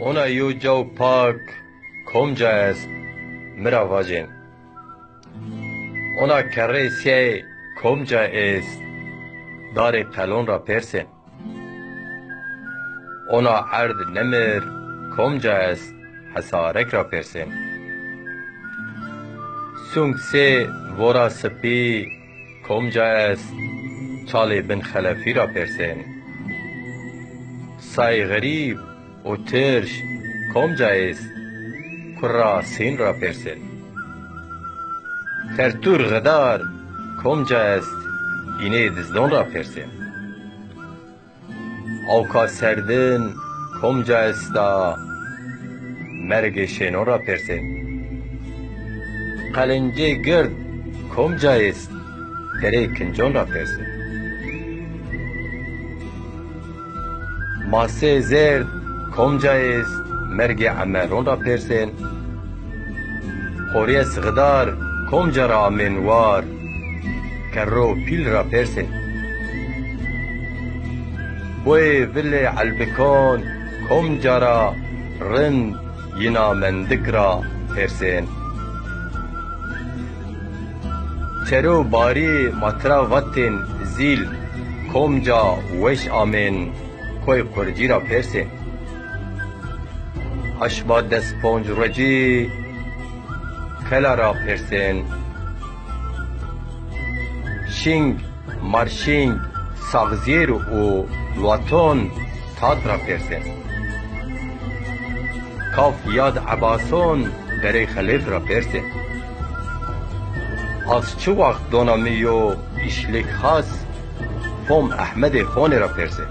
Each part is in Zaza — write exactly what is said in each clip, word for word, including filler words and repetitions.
Ona yo caw pak komca est, mi ra vajên. Ona kerrê siyay komca est, darê qelon ra pêrsên. Ona erd nemir komca est, hesarek ra pêrsên. Sung sê vora sipî komca est, çalê bin xelefî ra pêrsên. Say xerîb û tirş komca est, kurra sîn ra pêrsên. Tertûr xidar komca est, înê dizdon ra pêrsên. Awka serdin komca esta, mergê şênon ra pêrsên. Qelincê gird komca est, derê kincon ra pêrsên. Masê zêrd komca est, mergê emeron ra pêrsên. Xoriyes xidar komca ra amên war, kerro pîl ra pêrsên. Boyê vilê elbikon komca ra rind yina mendik ra pêrsên. Çero barî matra vatên zîl komca weş amên, koy qurcî ra pêrsên. Aşma des ponc rocî kela ra pêrsên. Şîng, marşîng, saxzîyêr û luaton tat ra pêrsên. Kaf yad ebason derê xelêf ra pêrsên. Az çi waxt dona mi yo îşlêk xas, fom Ehmedê Xonê ra pêrsên.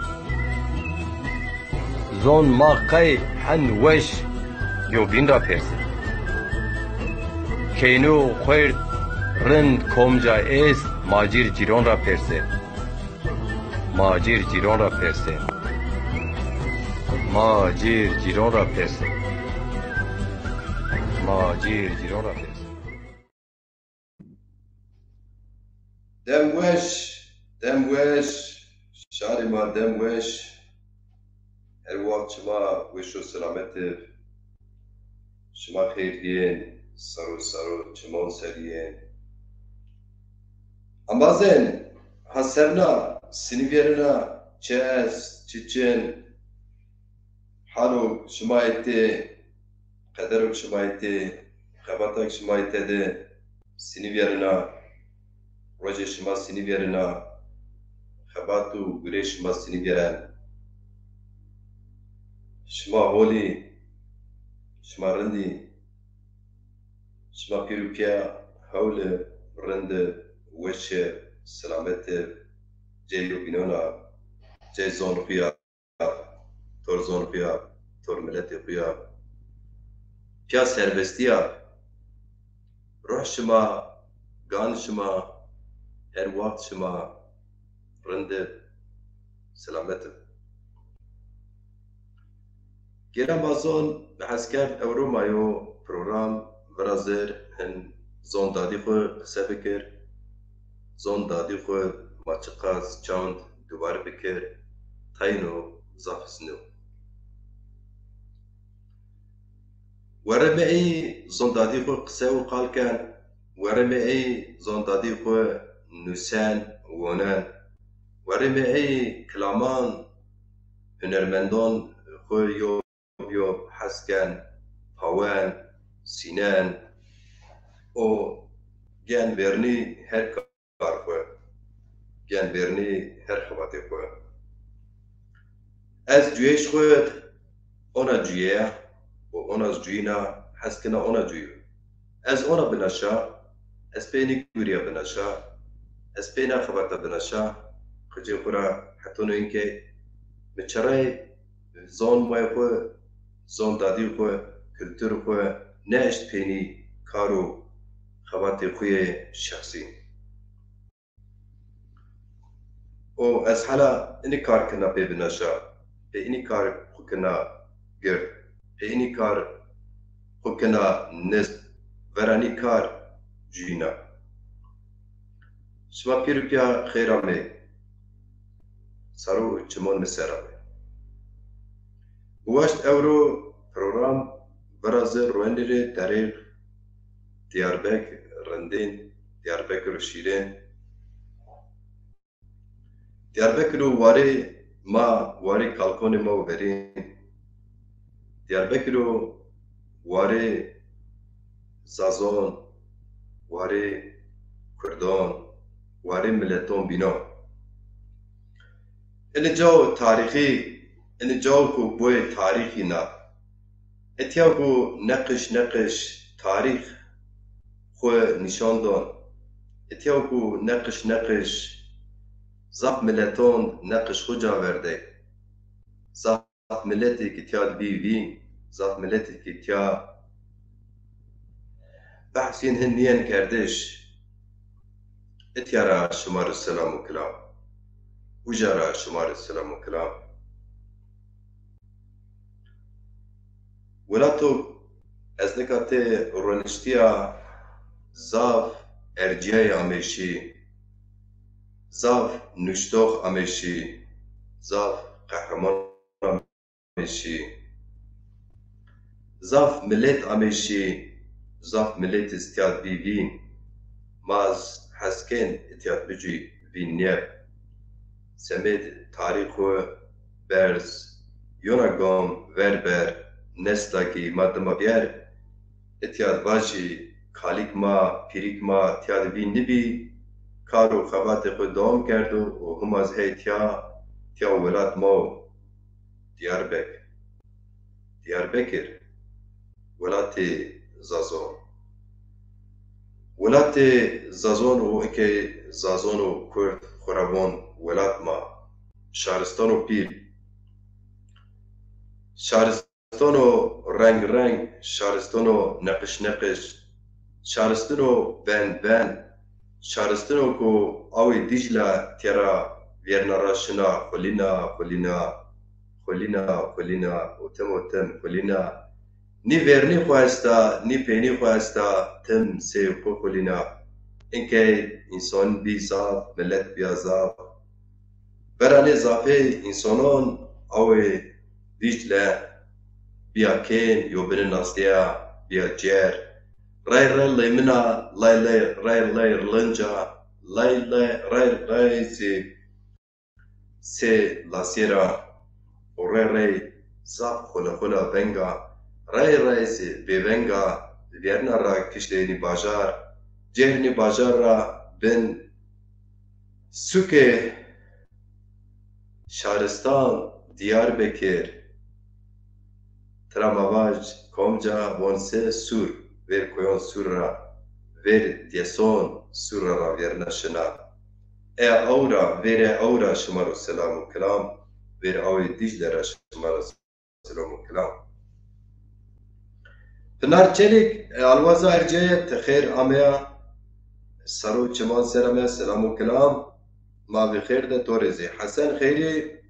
Zon ma qey hen weş yo vîn ra pêrsên. Keyno xwêrd rind komca est, macîr cîron ra pêrsên. Macîr cîron ra pêrsên. Macîr cîron ra pêrsên. Macîr cîron ra pêrsên. Dem weş, dem weş, şarê ma dem weş. Her wext şima weş û selamet ib. Şima xeyr dîyên, saro saro çimon ser yên. Embazên, ha serna sinî vîyerena çi est, çi çin. Halo şima yê tê, qedero şima yê tê, xebata şima yê tede sinî vîyerena, rojê şima sinî vîyerena, xebat û gurê şima sinî vîyeren. Şima holî, şima rindî, şima pîr û pîya hewl ib, rind ib, weş ib, selamet ib, cê yewbînon a, cê zon xu ya, tor zon xu ya, tor miletê xu ya. Pîya serbestî ya. Ruh şima, gan şima, her wext şima rind ib, selamet ib. Gêra ma zon bi hes kerd ewro ma yo program virazir, hin zon dadî xu qise bikir. Zon dadî xu ma çiqas çand dubar bikir, tayno zaf hizn o. Werê mi ey zon dadî xu qise û qal ken, werê mi ey zon dadî xu nusen, wonen, werê mi ey kilaman hunermendon xu yo yo hes ken, pawen, sînen û gen vernî her kar xu, gen vernî her xebatê xu. Ez cuyêş xu ona cuyeya û ona cuyîna hes kena ona cuyo. Ez ona binaşa, ez pê nî gurîya binaşa, ez pê na xebata binaşa, qicê xu ra hetono inkê mi çerey zon moyê xu, zon dadî xu, kultur xu neeşt pênî kar û xebatê xu yê şexsî. Û ez hela inî kar kena pê binaşa, pê inî kar xu kena gird, pê inî kar xu kena nist, vera nî kar cuyîna. Şima pîr û pîya xeyr amê. Saro û çimon mi ser amê. Bi waşt ewro program viraze ruenî rê derêq Diyarbek rindîn, Diyarbekir şîrên. Diyarbekir û warê ma, warê kalkonê ma û verîn. Diyarbekir û warê Zazon, warê Kurdon, warê mileton bîno. Ini cao tarîxî, ini cao ku boyê tarîxî na. Etya ku neqiş neqiş tarîx xwu nîşan don. Etya ku neqiş neqiş zaf mileton neqiş xwu ca verdey. Zaf miletê ki tiya di bî vîn, zaf miletê ki tiya behsîn hin nîyen kerdiş. Etya ra şima rê selam û kilam. Uca ra şima rê selam û kilam. Welato ez nika tê roniştîya zaf ercîyayê ameyşî, zaf nuştox ameyşî, zaf qehreman ameyşî, zaf milet ameyşî, zaf milet îstîyad bî vîn. Ma ez hes kên îtîyad bicî vîn nîyeb. Semêd tarîx xwu berz, yona gom ver ber, nesla ki ma dima bîyer, îtîyad vajî, kalîk ma, pîrîk ma tîya di vîn nîbî, kar û xebatê xwu dewam kerdo û hima zî hey tîya, tîya welat ma wo. Diyarbek-, Diyarbekir, welatê Zazon. Welatê Zazon û eke Zazon û Kurd xwu ra von welat ma. Şaristano pîl. Şaristano reng reng, şaristano neqiş neqiş, şaristino bend bend, şaristino ku awê Dîcle têra vêrna ra şina xulîna, xulîna, xulîna, xulîna, û tim û tim xulîna. Nî vêrnî xwu esta, nî peynî xwu esta, tim sey xwu xulîna. Inkey însan bî zaf, milet bîya zaf. Vera nê zafê însanon awê Dîcle bîya kêm, yo bini nastîya bîya cêr. Rey rey lêmina, ley ley rey rey linca, ley ley rey rey zî sê lasîye ra û rey rey zaf xula xula venga, rey rey zî bêvenga vîyerna ra kiştê nî bajar, cêr nî bajar ra bin. Sûkê şaristan Diyarbekir. Tira ma vaj komca, von se Sûr, vêr koyon Sûr ra, vêr dêson Sûr ra ra vêrna şina. E ewra, vêrê ewra şima ro selam û kilam, vêr awê Dîcle ra şima ro selam û kilam. Pinar Çelîk, e, alwaza erceye, ti xêr ameya. Saro çiman ser ameya, selam û kilam. Ma vî xêr de to rê zî. Hesen Xeyrî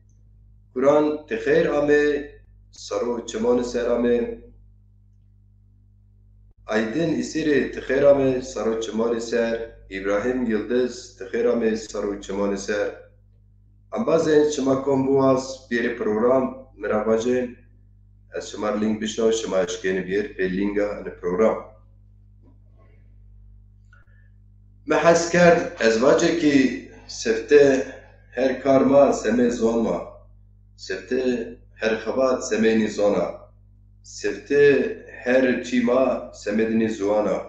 Kuran, ti xêr amê. Saro çiman ser amê. Aydin Îsîrî, ti xêr amê, saro çimanî ser. Îbrahîm Yildiz, ti xêr amê, saro çimanî ser. Embazên şima kom biwaz bîyerê program, mi ra vajên, ez şima rê lînk bişnaw, şima eşkenî bîyer pê lînga ini program. Mi hes kerd, ez vacê kî sifte her kar ma semê zon ma. Sifte her xebat semê nî zon a. Sifte her çî ma semê di nî ziwan a.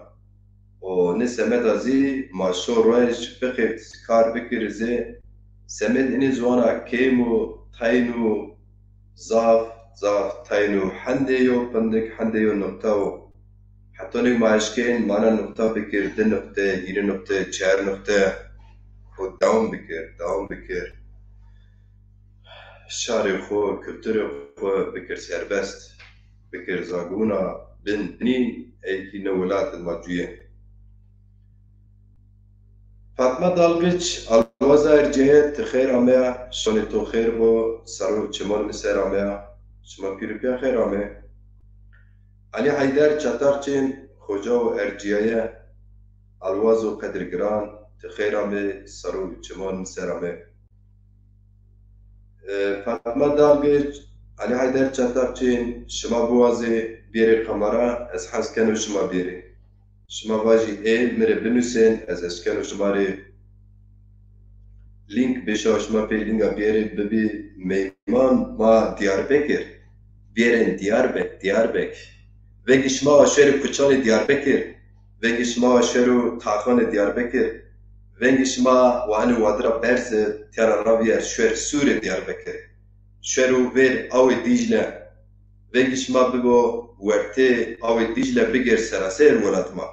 Û nê semeda zî ma şo ruej bixift, kar bikir zî, semed inî ziwana kêm û tayn û zaf, zaf tayn û hendê yo pindik, hendê yo nuqta û hetonî ma eşkên mana nuqta bikir, di nuqte, hîrê nuqte, çar nuqte û dewam bikir, dewam bikir. Şarê xwu, kulturê xwu bikir serbest, bikir zagûna bin binî, ey kî ne welatê ma cuyê. Fatma Dalgiç, alwaza erceye, ti xêr ameya, şonê to xêr bo, saro çiman mi ser ameya, şima pîr û pîya xêr amê. Elî Heyder Çatarçîn, xoca û erciyeye, alwaz û qedirgiran, ti xêr amê, saro çiman mi ser amê. E, Fatma Dalgiç, Elî Heyder Çetapçîn, şima biwazê bêrê kamera, ez hez keno şima bêrê. Şima vajî ê, mi rê binusên, ez eşkeno şima rê lînk bişa, şima pê lînga bêrê bibî meyman ma Diyarbekir. Bêrên Diyarbek, Diyarbek. Vengî şima wa şerê kuçanê Diyarbekir. Vengî şima wa şero taxanê Diyarbekir. Vengî şima wa enê wadira berze tiyara ravîyer şuer sûrê Diyarbekirê. Şero vêr awê Dîcle. Vengî şima bibo wertê awê Dîcle bigêr seraser welat ma.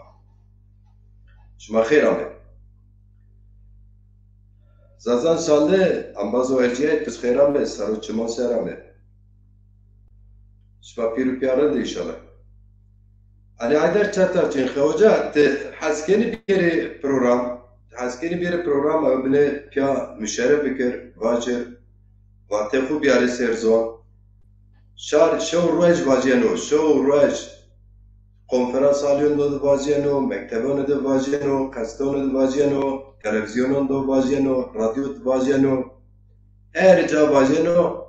Şima xêr amê. Zazan Şanlı, ambazo erciyayê, tu xêr amê, saro çiman ser amê. Şima pîr û pîya rind înşallah. Elî Heyder Çetapçîn, xewoca, ti hez kenî bêrê program, ti hez kenî bêrê program, ew bine pîya muşere bikir, vacir, vatê xwu biyarê ser zon. Şar şew ruej vacîyeno, şew ruej. Konferans salonê de vacîyeno, mektebonê de vacîyeno, qestonê de vacîyeno, televîzyonon de vacîyeno, radyo de vacîyeno. Her ca vacîyeno,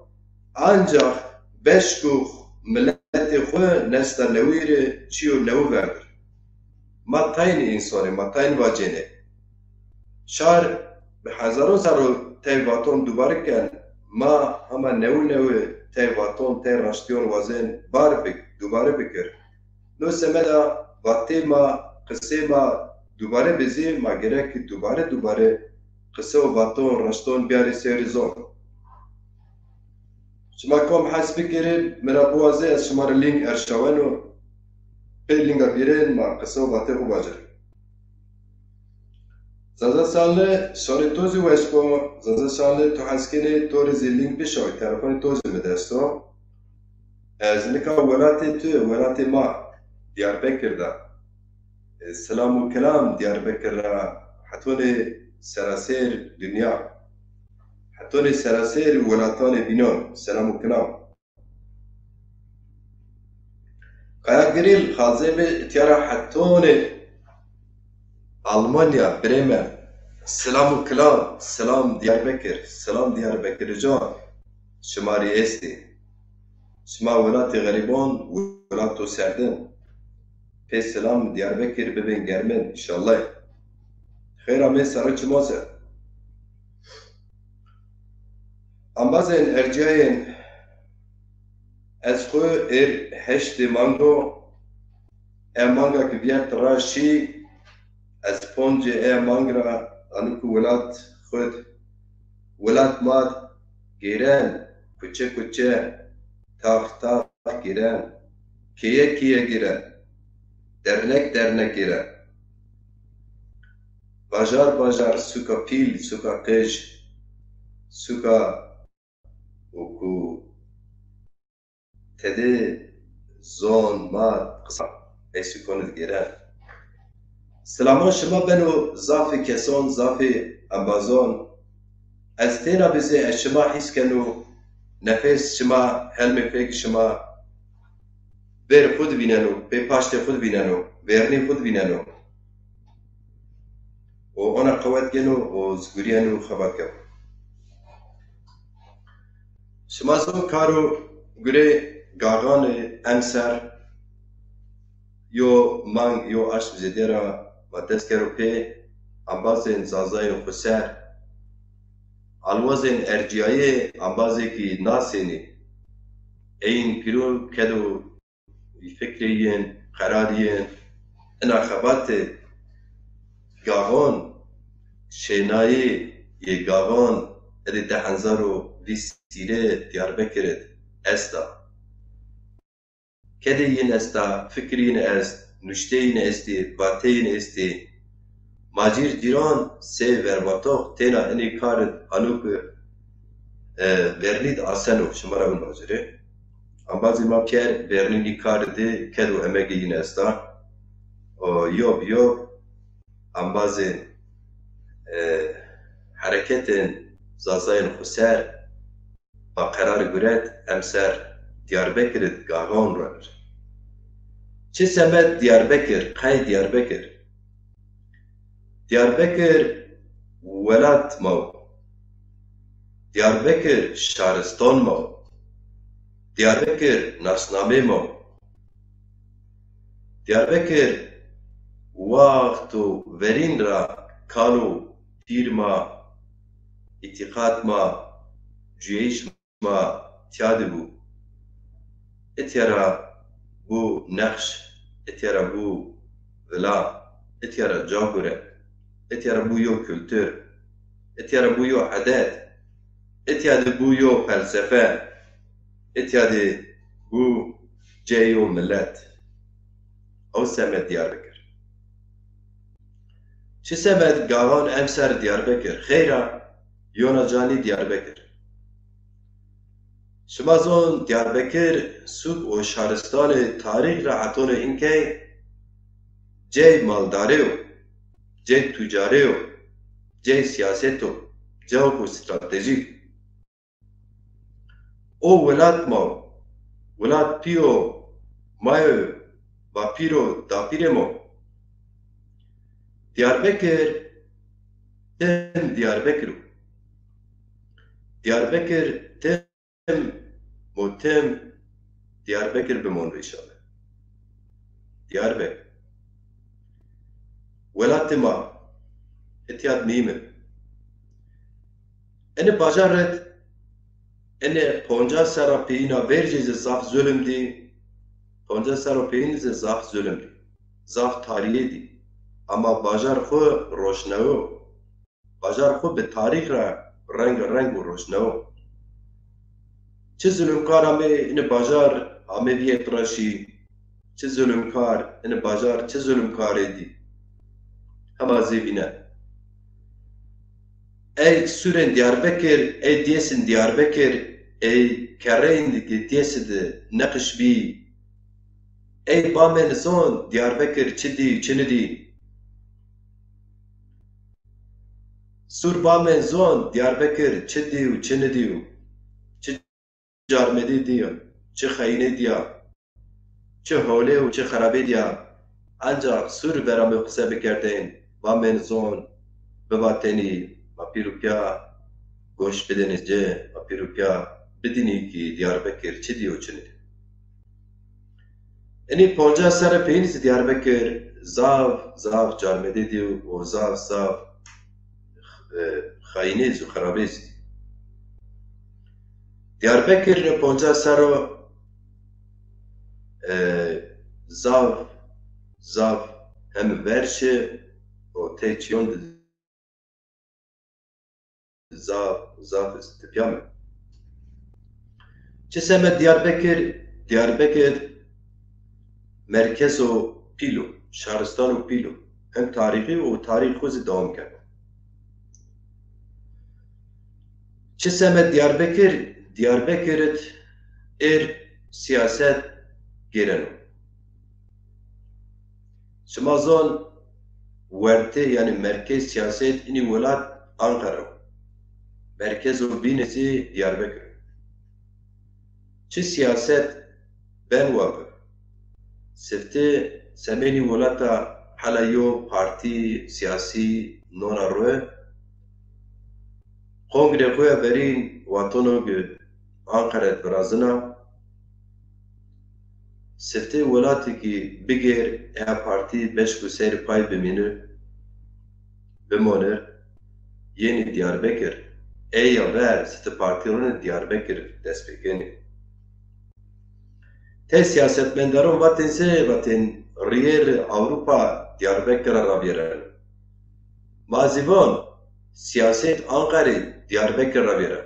ancax beşku miletê xwu nesta newî rê çîyo newi verdir. Ma tayn însanê, ma tayn vacênê. Şar bi hezaron serro tey vaton dubare ken, ma hema newi newi tey vaton, tey raştîyon wazên bar bik, dubare bikir. No semeda vatê ma, qisê ma dubare bizî, ma gerek dubare dubare qise û vaton, raşton biyarê sêrî zon. Şima kom hes bikerê, mi ra biwazê, ez şima rê lînk erşaweno. Pê lînga bîrên ma qise û vatê xwu vacir. Zaza Şanlı, şanê to zî weş bo. Zaza Şanlı, tu hes kenê, to rê zî lînk bişawî, telefonê to zî mi dest o. Ez nika welatê tu, welatê ma, Diyarbekir de. E, selam û kelam Diyarbekir ra, hetonê serasêr dinya. Hetonê serasêr welatanê bînan, selam û kelam. Kaya Girîl, xalzê mi, tîya ra hetonê Almanya, Bremen. Selam û kilam, selam Diyarbekir, selam Diyarbekirî can. Şima rê estê. Şima welatê xerîban, welato serdin. Pê selam Diyarbekir bibên germin, înşallah. Xeyr amê, serre çiman ser. Embazên erciyayên, ez xwu êr heştê mango, e manga ki viyert ra şî, ez poncê e mang ra aniku welat xwu d, welat ma d gêren, kuçe kuçe, tax tax gêren, keye keye gêren, dernek dernek gêren. Bajar bajar, suka pîl, suka qij, suka û ku tede zon ma qisa ey sukonî di gêren. Silaman şima beno zafê keson, zafê embazon. Ez têna bizê ez şima hîs keno, nefes şima, helmê fek şima. Vêr xwu di vîneno, pê paştê xwu di vîneno, vêrnî xwu di vîneno. Û ona qewet gêno û zigurîyeno xebat keno. Şima zon karo gurê gaxanê emser yo mang yo aşm zêde ra ma dest kero pê, embazên Zazayên xwu ser. Alwazên erciyayê embazê kî nasênî. Eyin pîro kedo fikrê yên, qerarê yên, ina xebate gaxon, şênayê yê gaxon, edê di hezar û vîst sîrê Diyarbekir id esta. Kedê yin esta, fikir yin est, nuşte yin estê, vate yin estê. Macîr cîran sey vervatox têna inê kar id alo ki, e, vernî di aseno, şima ra win vacirê. Embazê ma pîyer vernî nî kar di ked û emegê yin esta. O, yo bi yo embazê, e, hereketên Zazayên xwu ser, ma qerar guret emser Diyarbekir id gaxon ronir. Çi semed Diyarbekir, qey Diyarbekir? Diyarbekir welat ma wo. Diyarbekir şariston ma wo. Diyarbekir nasnamê ma o. Diyarbekir waxt û verîn ra kal û pîr ma, îtîqat ma, cuyeyîş ma tiya de bû. Itya ra bû neqş, itya ra bû vila, itya ra ca gure, itya ra bû yo kultur, itya ra bû yo edet, itya de bû yo felsefe, itya de bû cê yo milet. Ew semed Diyarbekir. Çi semed gaxan emser Diyarbekir, xeyr a, yona canî Diyarbekir. Şima zon Diyarbekir sûk û şaristanê tarîx ra etono inkey cey maldarê yo, cey tucarê yo, cey siyaset o, cewk û stratejîk. O welat ma o. Welat pîyo, mayo, bapîro, dapîrê ma o. Diyarbekir tim Diyarbekir o. Diyarbekir tim û tim Diyarbekir bimon înşallah. Diyarbekir. Welatê ma, itya de muhîm ê. Enê bajar id, enê poncas serra peyîna vercê zî zaf zulm dî, poncas serra peyîn zî zaf zulm dî, zaf tarîyê dî. Ama bajar xwu roşnawo. Bajar xwu bi tarîx ra reng reng û roşnawo. Çi zulmkar amê ini bajar, amê vîyê tira şî. Çi zulmkar ini bajar, çi zulmkarê dî. Hema zê vînen. Ey sûrên Diyarbekir, ey diyesên Diyarbekir, ey kerreyên di diyesî di neqiş bî. Ey bamên zon Diyarbekir çi dî û çi nidî. Sûr bamên zon Diyarbekir çi dî û çi nidî û çi carmedê dî ya, çi xeyînê dî ya, çi holê û çi xerabê dî ya. Encax sûr vera mi qise bikerdên, bamên zon bivatenî, ma pîr û pîya goş bidênî ci, ma pîr û pîya bidînî kî Diyarbekir çi dî û çi nidî. Inî poncas serre peyîn zî Diyarbekir zaf, zaf carmedê dî û zaf, zaf, e, xayînê zî, xirabê zî. Diyarbekir inî poncas serro, e, zaf, zaf hem verşi û tey çîyon di zaf, zaf tepîya mi. Çi semed Diyarbekir, Diyarbekir merkezo pîl o, şaristano pîl o. Hem tarîxî û tarîx xwu zî dewam keno. Çi semed Diyarbekir, Diyarbekir id êr siyaset gêreno. Şima zon wertê, yanî merkez siyaset inî welat Anqara o. Merkezo bîne zî Diyarbekir o. Çi siyaset ben wa bi. Sifte semênî welata hela yo partî siyasî nona roye. Kongre xo ya verîn watono ki Anqara id virazina. Siftê welatî kî bigêr, eya partî beşk û seyr pay bimîni, bimonir, yenî Diyarbekir. Ey ya ver, siftê partî ronê Diyarbekir dest pêkenî. Tey siyasetmendaron vatên se, vatên rîyêr Ewropa Diyarbekir ra ravîyereno. Ma zî von, siyaset Anqarî Diyarbekir ra vêreno.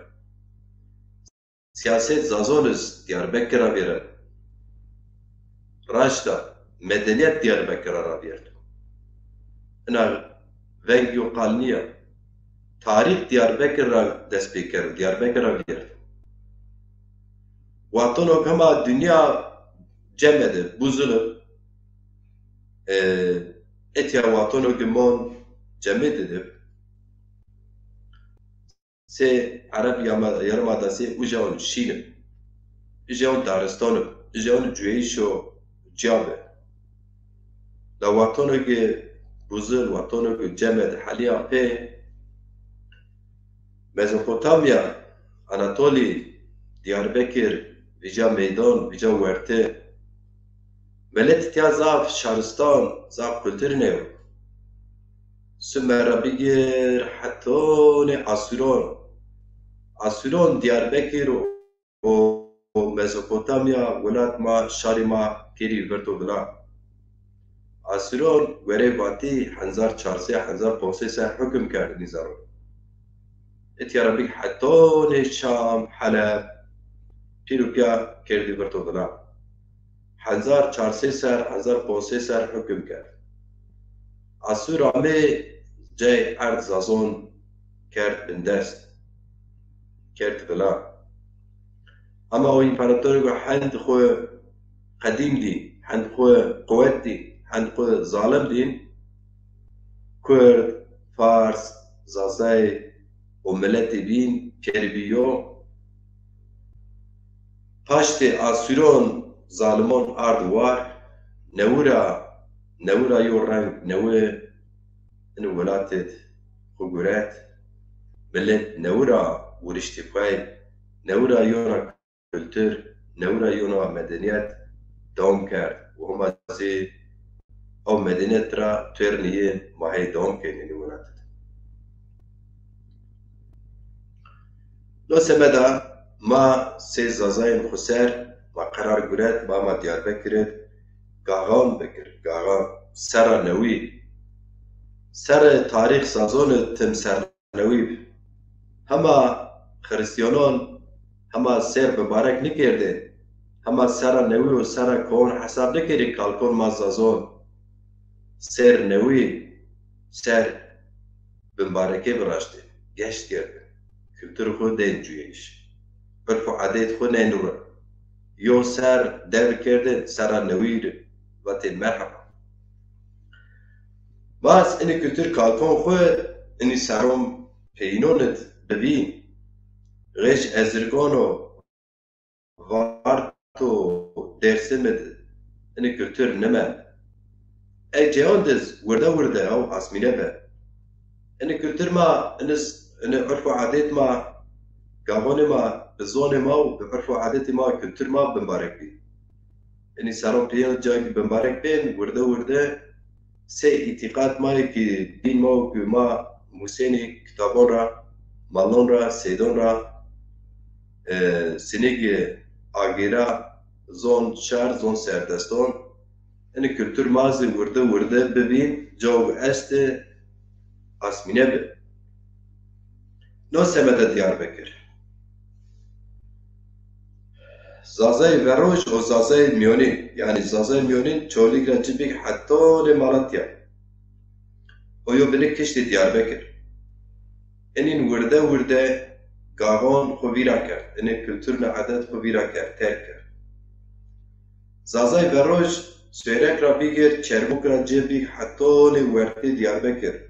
Siyaset Zazon iz Diyarbekir ra vêreno. Raşta, medeniyet Diyarbekir ra ravêreno. Ina veng yo qal nîya. Tarîx Diyarbekir ra dest pêkero, Diyarbekir ra vêreno. Watono ki hema dinya cem edi, buzul ib, e, etya watono ki mon cemê di dib. Sê Ereb Yama-, Yarımada sê uca on şîn ib. Uca on daristan ib. Uca on cuyeyîşo ca bi. La watono ki buzul, watono ki cem edi, helîya pê Mezopotamya, Anatolî, Diyarbekir, vîca meydan, vîca wertê. Milet tiya zaf şaristan, zaf kultur nêyo. Sumer ra bigir hetonê Asûron. Asûron Diyarbekir û, û Mezopotamya, welat ma, şarî ma pêrî virto vila. Asûron werê vatî hezar çar sey, hezar ponc sey ser hukim kerd nîzaro. Etiya ra big hetonê Şam, Heleb, pîr û pîya kerdî virto vila. Hezar çar sey ser, hezar ponc sey ser hukim kerd. Asûr amê cey erd Zazon kerd bindest, kerd vila. Ama o împaratorêko hend xwu qedîm dî, hend xwu quwet dî, hend xwu zalim dîn, Kurd, Fars, Zazay û miletê bîn pêrî bîyo. Paştê Asûron zalimon ard war, newi ra, newi ra yo reng newi ini welatêd xwu guret, milet newi ra wuriştî xwey, newi ra yo ra kultur, newi ra yo ra medeniyet dewam kerd û hema zî ew medeniyet ra tuêrnî yi ma hey dewam kenî ini welatêd. No semeda ma sey Zazayên xwu ser ma qerar guret, ma ma Diyarbekir id gaxan bikir, gaxan, serra newî. Serrê tarîx Zazon id tim sernewî bi. Hema Xirîstîyanon hema ser bibarek nikerdên, hema serra newî û serra kowan hesab nikerî kalkon ma Zazon. Ser newî ser bimbarekê viraştên, geşt kerdin, kultur xwu dên cuyayîş, urf û adêt xwu nên ri. Yo ser dev kerdin, serra newî ri vatên merheba. Bas ini kultur kalkon xwu ini seron peyînon id bivîn. Xêj Ezirgon o, Varto, Dêrsim id ini kultur nimend. Ey ceyan diz wirde wirde ew asmîne bi. Ini kultur ma, ini s-, ini urf û adêt ma, gavonê ma, bi zonê ma û bi urf û adêtê ma, kultur ma bimbarek bî. Ini seron pêyan cayê ki bimbarek bên, wirde wirde sey îtîqat ma yê ki dîn ma û ki ma musênî kitabon ra, malon ra, seydon ra, e, sinîg agêra, zon şar, zon serdeston. Ini kultur ma zî wirde wirde bivîn, caw estê asmîne bi. No semede Diyarbekir. Zazayê Veroj û Zazayê Mîyonîn, yanî Zazayê Mîyonîn Çolîg ra ci big hetonê Malatya. O yo bini kiştî Diyarbekir. Inîn wirde wirde gaxon xwu vîra kerd, inê kulturna edet xwu vîra kerd, terk kerd. Zazayê Veroj Suêrek ra bigir Çermûg ra ci big hetonê wertê Diyarbekir.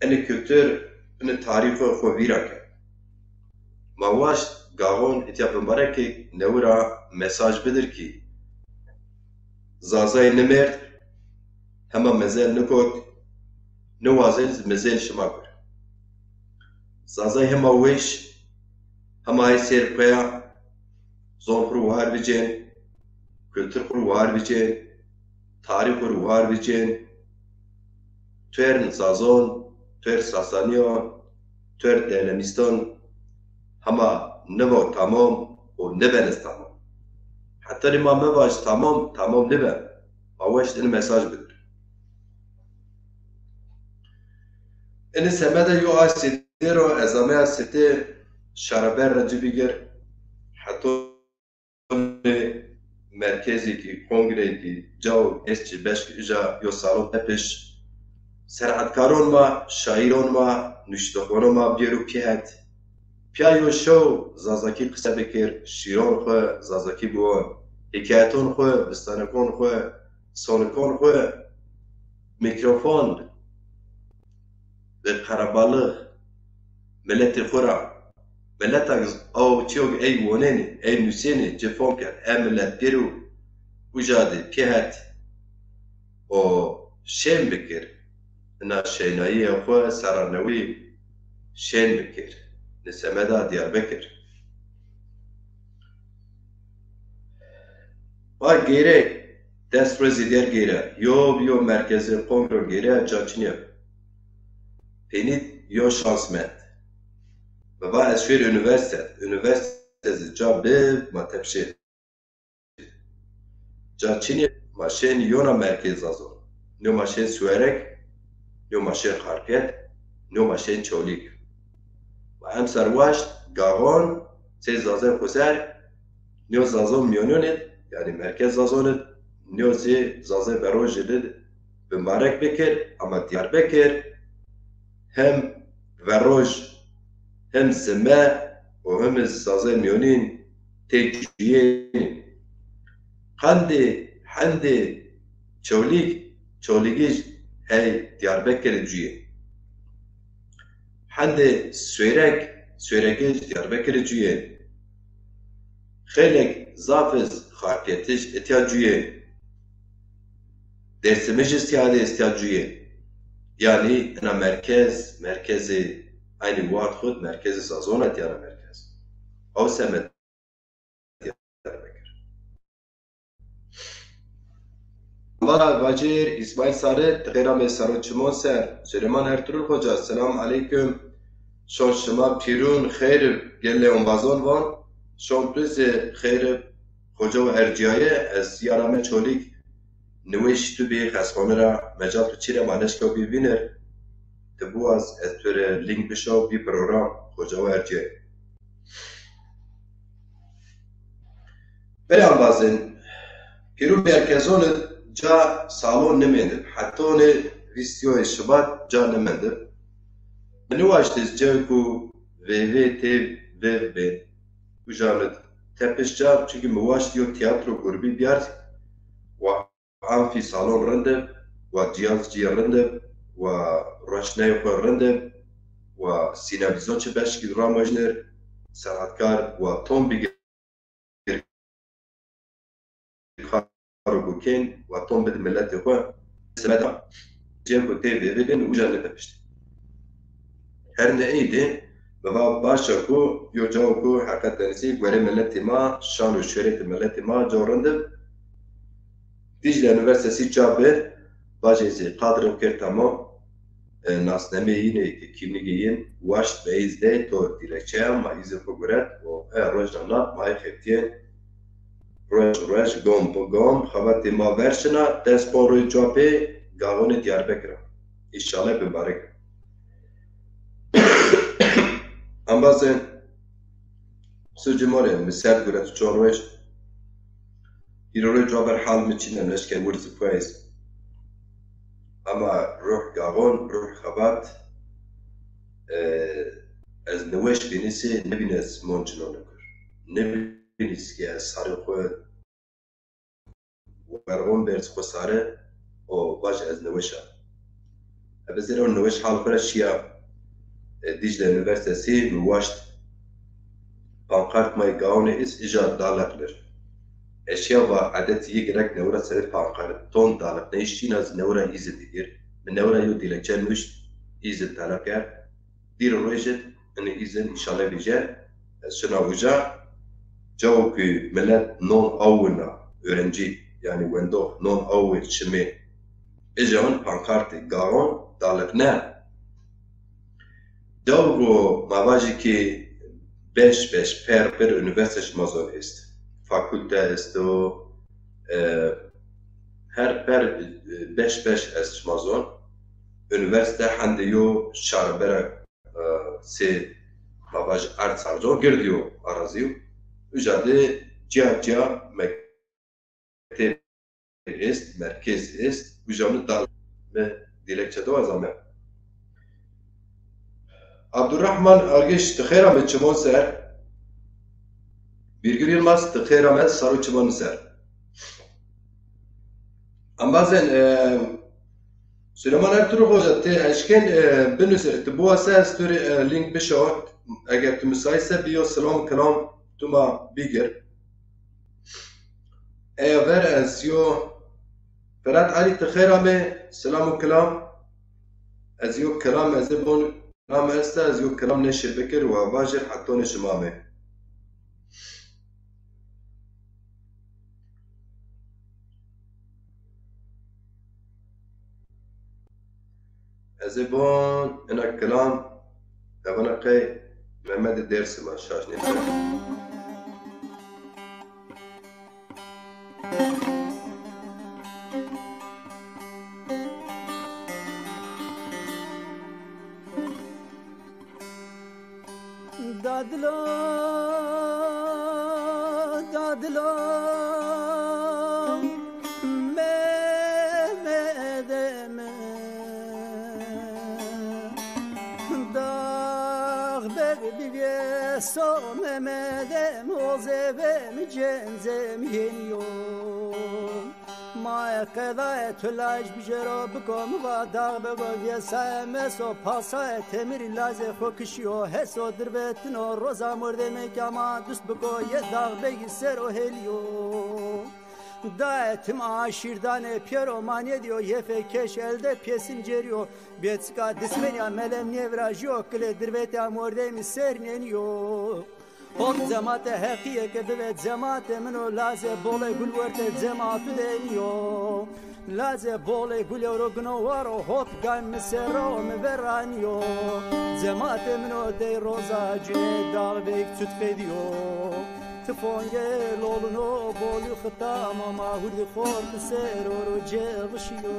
Inê kultur, inê tarîxo xwu vîra kerd. Ma waşt gaxon îtya bimbarekêk newi ra mesaj bidir kî Zazay nimêrd, hema mezel nikot, niwazên zî mezel şima gur. Zazay hema weş, hema ey sêr peya, zon xwu ri war bicên, kultur xwu ri war bicên, tarîx xwu ri war bicên. Tuêrn Zazon, tuêr Sasaniyon, tuêr Delemîston hema nibo tamam û nibeniz tamam. Heta rê ma mevaj tamam, tamam nibe. Ma weşt ini mesaj bidir. Ini semede yo a sitê ro ez ameya sitê Şaraber ra ci bigir heto merkezî kî, kongreyî kî, caw esçî beşk ija yo salon tepiş. Senetkaron ma, şaîron ma, nuştoxono ma biyero pî het. Pîya yo şew zazakî qise bikir, şîron xwu zazakî biwon, hîkayeton xwu, vistanekon xwu, sonikon xwu, mîkrofon bi qerebalix miletê xwu ra, mileta aw çîyo ey wonênî, ey nusênî, ci fom kerd, e milet pêro uca de pê het û şên bikir, ina şênayîye xwu serra newî şên bikir, ni semeda Diyarbekir. Va geyre, des roj zî dîyer geyre. Yo bi yo merkezê qomî ro geyre, ca çinî yo. Pênî yo şans mend. Mi va ez şêr unîversîte. Unîversîte zî ca bi, ma tepşê. Ca çinî, ma şên yona merkez Zazon. Nîyo ma şên Suwerek, nîyo ma şên Xarpêt, nîyo ma şên Çolîg. Ma emser waşt, Gaxon, sey Zazê xo ser, nîyo Zazon mîyonon id, yanî merkez Zazon id, nîyo zî Zazê Verojî id, bimbarek bikir, ama Diyarbekir hem veroj, hem zime û hem zazê mîyonîn tê cuyênî. Qandê, hendê Çolîg, Çolîgij hey Diyarbekir cuyê. Hendê Suwerek, Suwerekij Diyarbekir cuyê. Xeylek zaf iz Xarpêtij itya cuyê. Dêrsimij zî tîya de estîya cuyê. Yanî ina merkez, merkezê eynî waxt xwu de merkezê Zazon a tîya ra merkez. Aw semed Diyarbekir. Valla vacîr, Îsmaîl Sarı, ti xeyr amê sero çimon ser. Süleyman Ertuğrul Hoca, selam aleykum. Şon şima pîrun xeyr gelê ombazon von. Şon tu zî xeyr Xoca û ercîyaye, ez yara me Çolîg niweş tu bî xesxone ra, mecal tu çî re ma neşka bî vînir. Ti biwaz ez tu rê lînk bişaw bî program Xoca û ercîyaye. Belê embazên, pîrû merkezon id ca salon nimêndib. Hetonê vîst yoyê Şibat ca nimendib. Mi niwaşt ez cewku veyvê tê veyv bên. Ujan id tepiş ca, çunkî mi waşt yo tîyatro gurbî bîyart. Wa amfî salon rind ib, wa cîyaz cî rind ib, wa roşneyê xwu rind ib, wa sînevîzyon çi beşkî ramojnir, senatkar wa ton bigir kar û gokên, wa ton bid miletê xwu. Semeda cêko tê vêvê bin uca nitepişt. Her ne ey de, mi va baş a ku yo cao ku heqeten zî guerê miletê ma, şan û şoretê miletê ma cao rind ib. Dîcle Unîversîtesi ca bi, bacê zî qadre kir tamam. E, nasnameyê yîn ê ke kîmnîgê yîn waşt be, ez de to dîlekçeya ma, îzê xwu guret û e rojna na ma ê xebitîyên. Roj roj, gom bi gom, xebatê ma ver şina, des ponc roj cuwa pê Gaxonê Diyarbekir a. Înşallah bimbarek. Embazê, sucê ma rê mi ser guret çor roj. Hîro roj cuwa ber hal mi çin e, neşken wir zî pueyz. Ama ruh Gaxon, ruh xebat, e, ez niweş bînî sê nibînes mon cinon kur. Nibînis ke ez sarê xwu werxon berz xwu sare û vaj ez niweş a. Ebe zêro niweş hal xwu ra şîya, e, Dîcle Unîversîtesi mi waşt. Pankart ma yê Gaxonê îs îja daleq nir. Eşya va edet yê gerek newira serê pankart ton daleq neyîş çîn a zî newira îzin digir. Mi newira yo dîlekçe nuşt, îzin talep kerd. Dîr û roj id inî îzin înşallah vîje. Ez şina uca, cao ku milet non awina, öğrenci, yanî wendox non awin şimê, îja win pankartê Gaxon daliqne. Cao ku ma vajî ki beş beş per per unîversîte şima zon est. Fakulte esto, e, her per, e, beş beş est şima zon. Unîversîte hendê yo şarbera e, sê, ma vaj, erd sarco gird yo arazî yo. Uca de cîya cîya mekteb est, merkez est, uca mi dal, mi dîlekçe do ez ame. Abdurrahman Agiş, ti xeyr ame çimon ser. Birgül Yılmaz, ti xeyr ame saro çimon ser. Embazên, e, Süleyman Ertuğrul Hoca, ti eşkên, e, binuse, ti biwase ez tu rê, e, link bişaw, eger ti müsaitse bi yo selam kelam tu ma bigir. Eya ver ez yo Ferhat Ali, ti xeyr ame, selam û kelam. Ez yo kelam ez ê bon, kelam esta, ez yo kelam neşê bikir wa vajir hetonê şima me. Ez ê bon ena kilam, evana qey Mehmedê Dêrsim a, şaş nêbeno. Dadilo, dadilo, Mehmedê mi. Dax beg bivêso Mehmedê mi, o zevê mi, cencê mi hênî yo. Maye qedayê tu laj bijero, biko mi va dax bego vêsaye meso, pasayê temirî lazê xo kişîyo, heso dirvetino roza mordemê ke ma dust biko, yê dax begî ser o hêlîyo. Dayê tim aşîrdanê pêro ma nêdîyo, yefê keş elde pêsin cêrîyo, bêçika dismenîya melem nêvirajîyo, kilê dirvetîya mordemî ser nênîyo. Hot cematê Heqîye ke bivê cematê min o, lazê bolê gul wertê cematu de nîyo. Lazê bolê gul ewro gino waro, hot gam mi serra o mi verra nîyo. Cematê min o, dey roza cunê dax veyk çut qedîyo. Tifongê lolino bolî xita ma, ma hurdî xort sero ro cevişîyo.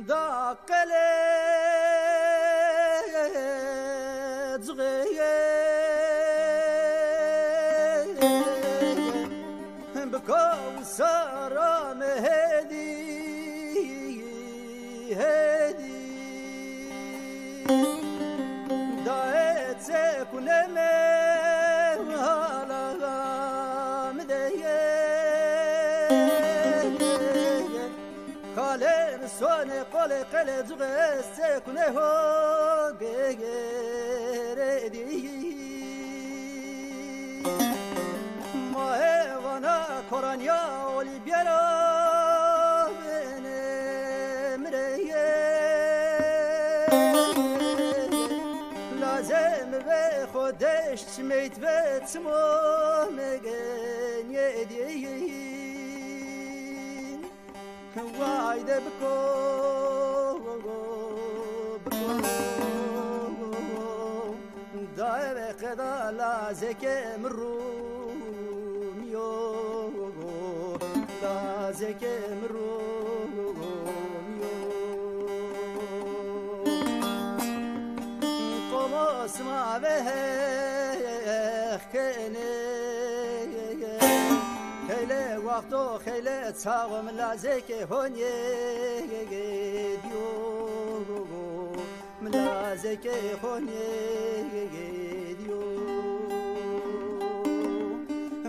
Da qele cixê biko sara mi hêdî, hêdî. Daê çekune me hala mi de ye. Kalê mi sonê qolê qelê cixê, ez çekune ho gêrê dî. Ma hê vana koranya olî bêra vênê mi rê yê. Lazê mi vê xo deşt çimeyt ve çimo megenye dî. Wayde biko, biko. Daê ve qeda lazeke mi rûmîyo, lazeke mi rûmîyo. Qomo sima ve heq kenê. Xeylê wexto, xeylê çaxo mi lazekê honê dîyo. Mi lazekê honê dîyo.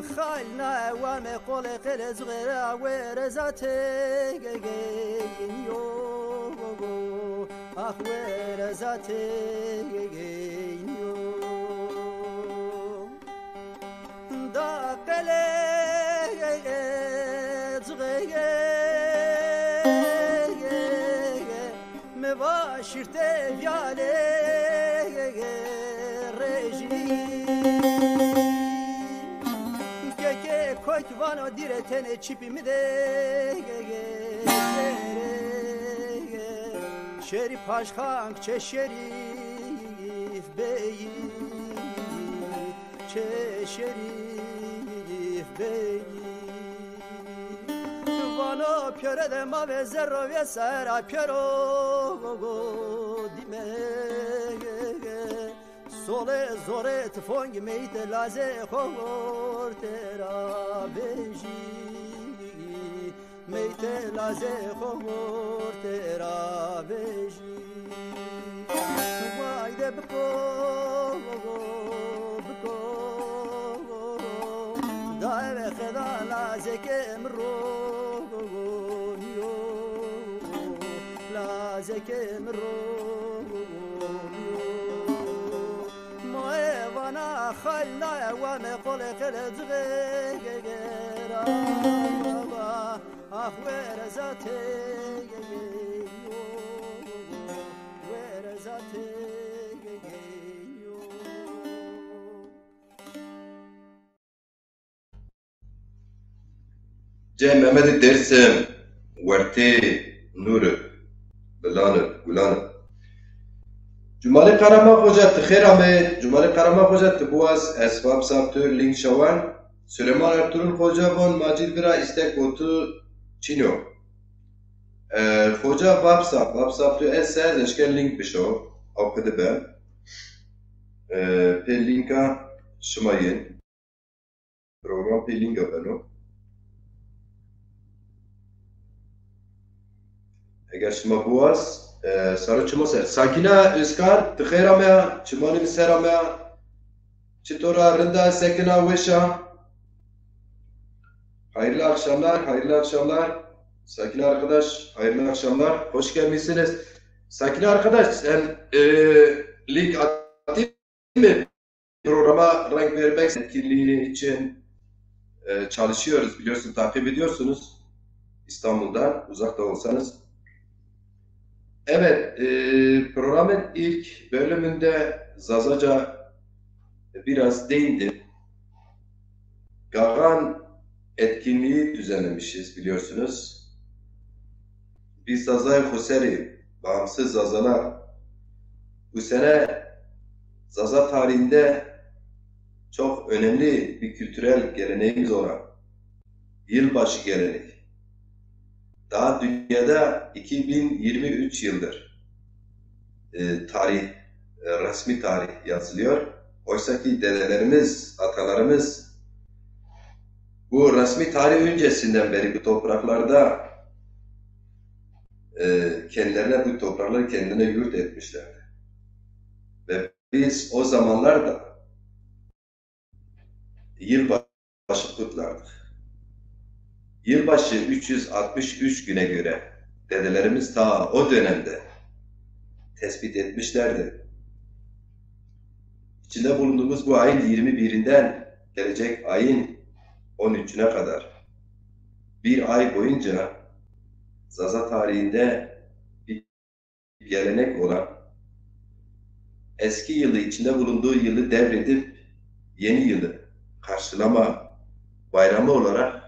Xal na wame qolê qelê cixê ra wêre zatê geyniyo. Ax wêre zatê geyniyo. Da qelê cixê mi va şîrtê vîyalê rejî. Kekê Vano dîre tenê çipî mi de. Şerîf Paşxan çe Şerîf Beyî, çe Şerîf Beyî. Vano pîyore de ma ve zerro ve sera pîyoro dîme. Sole zore tifong meyte lazê xo gorte ra vejî. Meyte lazê xo gorte ra vejî. Vayde biko, biko. Da eve xeda lazeke mi ro yo. Lazeke mi ro. Moe vana xal naye, wane qolê qele cixê gegera. Ah, were zatê gegeyo, were zatê gegeyo. Cem Mehmedî Dêrsim, wertê nûr ib, bilan ib, gulan ib. Cumalî Karaman Xoca, ti xêr amê. Cumalî Karaman Xoca, ti biwas, ez WhatsApp tu link şawan. Süleyman Ertuğrul Xoca von, ma cî di bira îstek o tu çin o. E, Xoca WhatsApp, WhatsApp tu ez se, ez eşken link bişo, aw qidi be. E, pê linka şima yên. Program pê lînga beno. Eger şima biwas, e, saro çimo ser. Sakîna Özkan, ti xêr ameya, çimanê mi ser ameya. Çitor a, rind a, sekin a, weş a? Hayırlı akşamlar, hayırlı akşamlar. Sakine arkadaş, hayırlı akşamlar. Hoş gelmişsiniz. Sakine arkadaş, sen, e, link atayım mı? Programa renk vermek etkinliği için, e, çalışıyoruz, biliyorsun, takip ediyorsunuz. İstanbul'dan, uzakta olsanız. Evet, e, programın ilk bölümünde Zazaca biraz değindim. Gagan etkinliği düzenlemişiz, biliyorsunuz. Biz Zazayê Xuseri, bağımsız Zazalar, bu sene Zaza tarihinde çok önemli bir kültürel geleneğimiz olan yılbaşı geleneği. Daha dünyada iki bin yirmi üç yıldır, e, tarih, e, resmi tarih yazılıyor. Oysa ki dedelerimiz, atalarımız bu resmi tarih öncesinden beri bu topraklarda, e, kendilerine, bu toprakları kendilerine yurt etmişlerdi. Ve biz o zamanlar da yılbaşı kutlardık. Yılbaşı üç yüz altmış üç güne göre dedelerimiz ta o dönemde tespit etmişlerdi. İçinde bulunduğumuz bu ayın yirmi birinden gelecek ayın on üçüne kadar bir ay boyunca Zaza tarihinde bir gelenek olan eski yılı, içinde bulunduğu yılı devredip yeni yılı karşılama bayramı olarak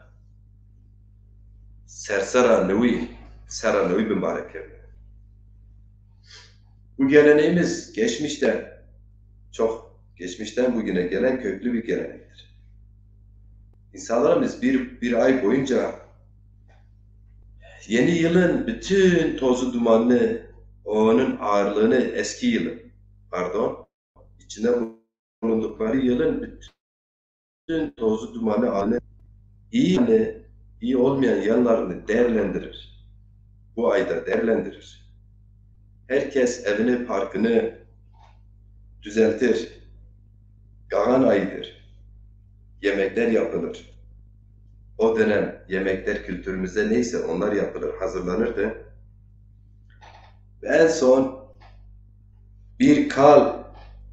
Sersera Newî, Sera Newî bi mbarek kerdî. Bu geleneğimiz geçmişten, çok geçmişten bugüne gelen köklü bir gelenektir. İnsanlarımız bir, bir ay boyunca yeni yılın bütün tozu dumanını, onun ağırlığını eski yılın, pardon, içinde bulundukları yılın bütün tozu dumanı, ağırlığını, iyi yanı, iyi olmayan yanlarını değerlendirir. Bu ayda değerlendirir. Herkes evini, parkını düzeltir. Gagan ayıdır. Yemekler yapılır. O dönem yemekler kültürümüzde neyse onlar yapılır, hazırlanırdı. Ve en son bir kal,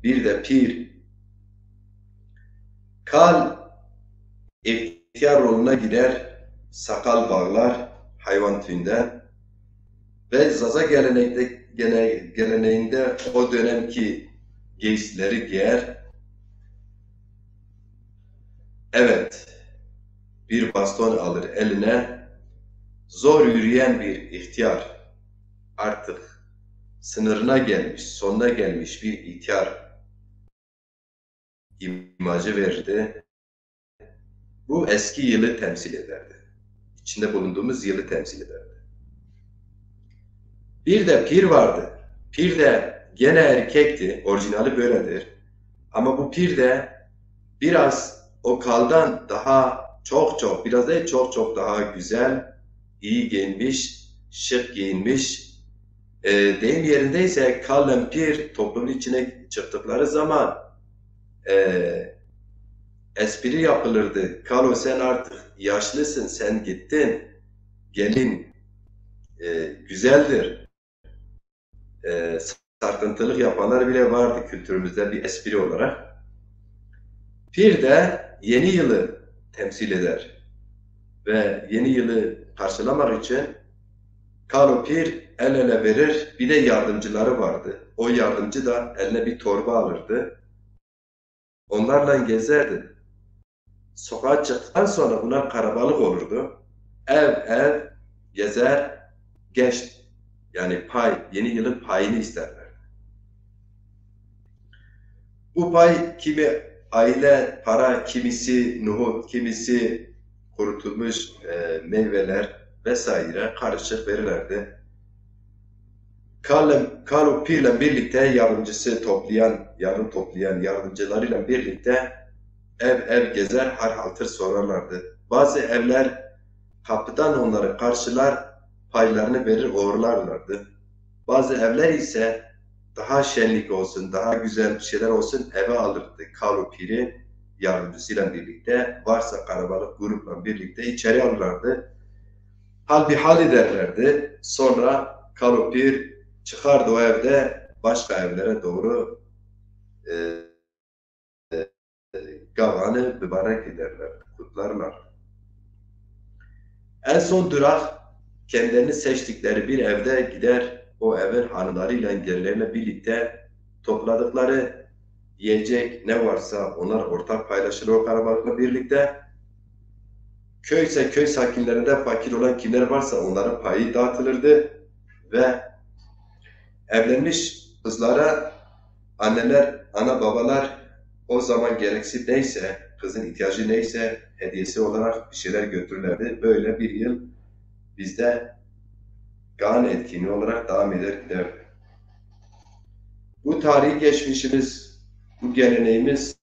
bir de pir. Kal ihtiyar roluna girer, sakal bağlar hayvan tüyünden ve Zaza gelenekte, gene-, geleneğinde o dönemki giysileri giyer. Evet, bir baston alır eline, zor yürüyen bir ihtiyar, artık sınırına gelmiş, sonuna gelmiş bir ihtiyar imajı verirdi. Bu eski yılı temsil ederdi. İçinde bulunduğumuz yılı temsil ederdi. Bir de pir vardı. Pir de gene erkekti. Orijinali böyledir. Ama bu pir de biraz o kaldan daha çok çok, biraz değil, çok çok daha güzel, iyi giyinmiş, şık giyinmiş. E, deyim yerindeyse, kallen pir toplumun içine çıktıkları zaman e, espri yapılırdı. Kalo, sen artık yaşlısın, sen gittin. Gelin e, güzeldir. E, sarkıntılık yapanlar bile vardı kültürümüzde bir espri olarak. Pir de yeni yılı temsil eder. Ve yeni yılı karşılamak için Kalo pir el ele verir, bir de yardımcıları vardı. O yardımcı da eline bir torba alırdı. Onlarla gezerdi. Sokağa çıktıktan sonra bunlar karabalık olurdu. Ev ev gezer, geç, yani pay, yeni yılın payını isterlerdi. Bu pay kimi aile, para, kimisi nohut, kimisi kurutulmuş e, meyveler vesaire karışık verirlerdi. Kal-, Kalo pirle birlikte yardımcısı toplayan, yardım toplayan yardımcılarıyla birlikte ev ev gezer, hal hatır sorarlardı. Bazı evler kapıdan onları karşılar, paylarını verir uğurlarlardı. Bazı evler ise daha şenlik olsun, daha güzel bir şeyler olsun eve alırdı Kalo piri yardımcısıyla birlikte, varsa karabalık grupla birlikte içeri alırlardı. Hal bir hal ederlerdi. Sonra Kalo pir çıkardı o evde başka evlere doğru e, e, Gavan'ı mübarek ederler, kutlarlar. En son durak kendilerini seçtikleri bir evde gider, o evin hanımlarıyla kendileriyle birlikte topladıkları yiyecek ne varsa onlar ortak paylaşılır o karabalıkla birlikte. Köyse köy sakinlerinde fakir olan kimler varsa onların payı dağıtılırdı ve evlenmiş kızlara anneler, ana babalar o zaman gereksi neyse, kızın ihtiyacı neyse hediyesi olarak bir şeyler götürürlerdi. Böyle bir yıl bizde Kaan etkinliği olarak devam eder giderdi. Bu tarihi geçmişimiz, bu geleneğimiz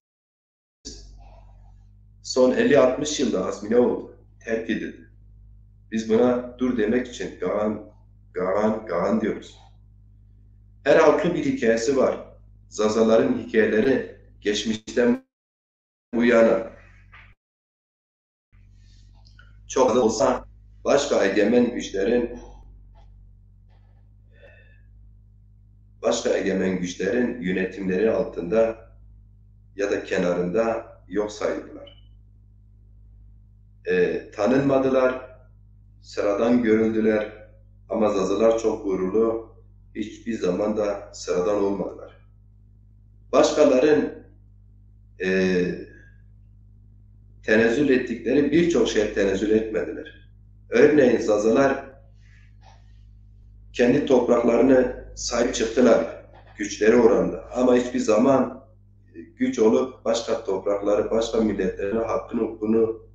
son elli altmış yılda azmine oldu, terk edildi. Biz buna dur demek için Kaan, Kaan, Kaan diyoruz. Her halkın bir hikayesi var. Zazaların hikayeleri geçmişten bu yana çok da olsa başka egemen güçlerin başka egemen güçlerin yönetimleri altında ya da kenarında yok sayıldılar. E, tanınmadılar, sıradan görüldüler ama Zazalar çok gururlu, hiçbir zaman da sıradan olmadılar. Başkaların e, tenezzül ettikleri birçok şey tenezzül etmediler. Örneğin Zazalar kendi topraklarını sahip çıktılar güçleri oranında. Ama hiçbir zaman güç olup başka toprakları, başka milletlerin hakkını, hukukunu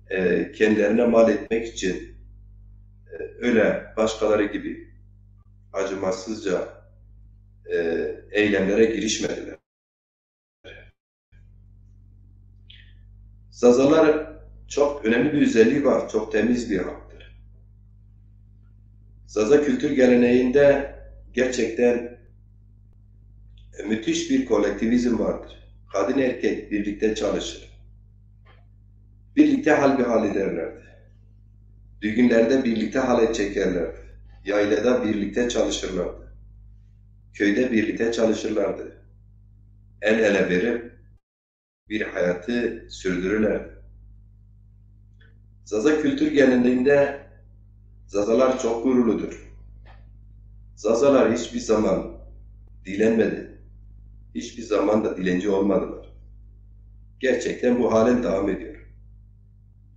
e, kendilerine mal etmek için e, öyle başkaları gibi acımasızca e, eylemlere girişmediler. Zazalar çok önemli bir özelliği var, çok temiz bir halktır. Zaza kültür geleneğinde gerçekten e, müthiş bir kolektivizm vardır. Kadın erkek birlikte çalışır. Birlikte hal bir hal ederlerdi. Düğünlerde birlikte halay çekerlerdi. Yaylada birlikte çalışırlardı. Köyde birlikte çalışırlardı. El ele verip bir hayatı sürdürürlerdi. Zaza kültür geleneğinde Zazalar çok gururludur. Zazalar hiçbir zaman dilenmedi. Hiçbir zaman da dilenci olmadılar. Gerçekten bu halen devam ediyor.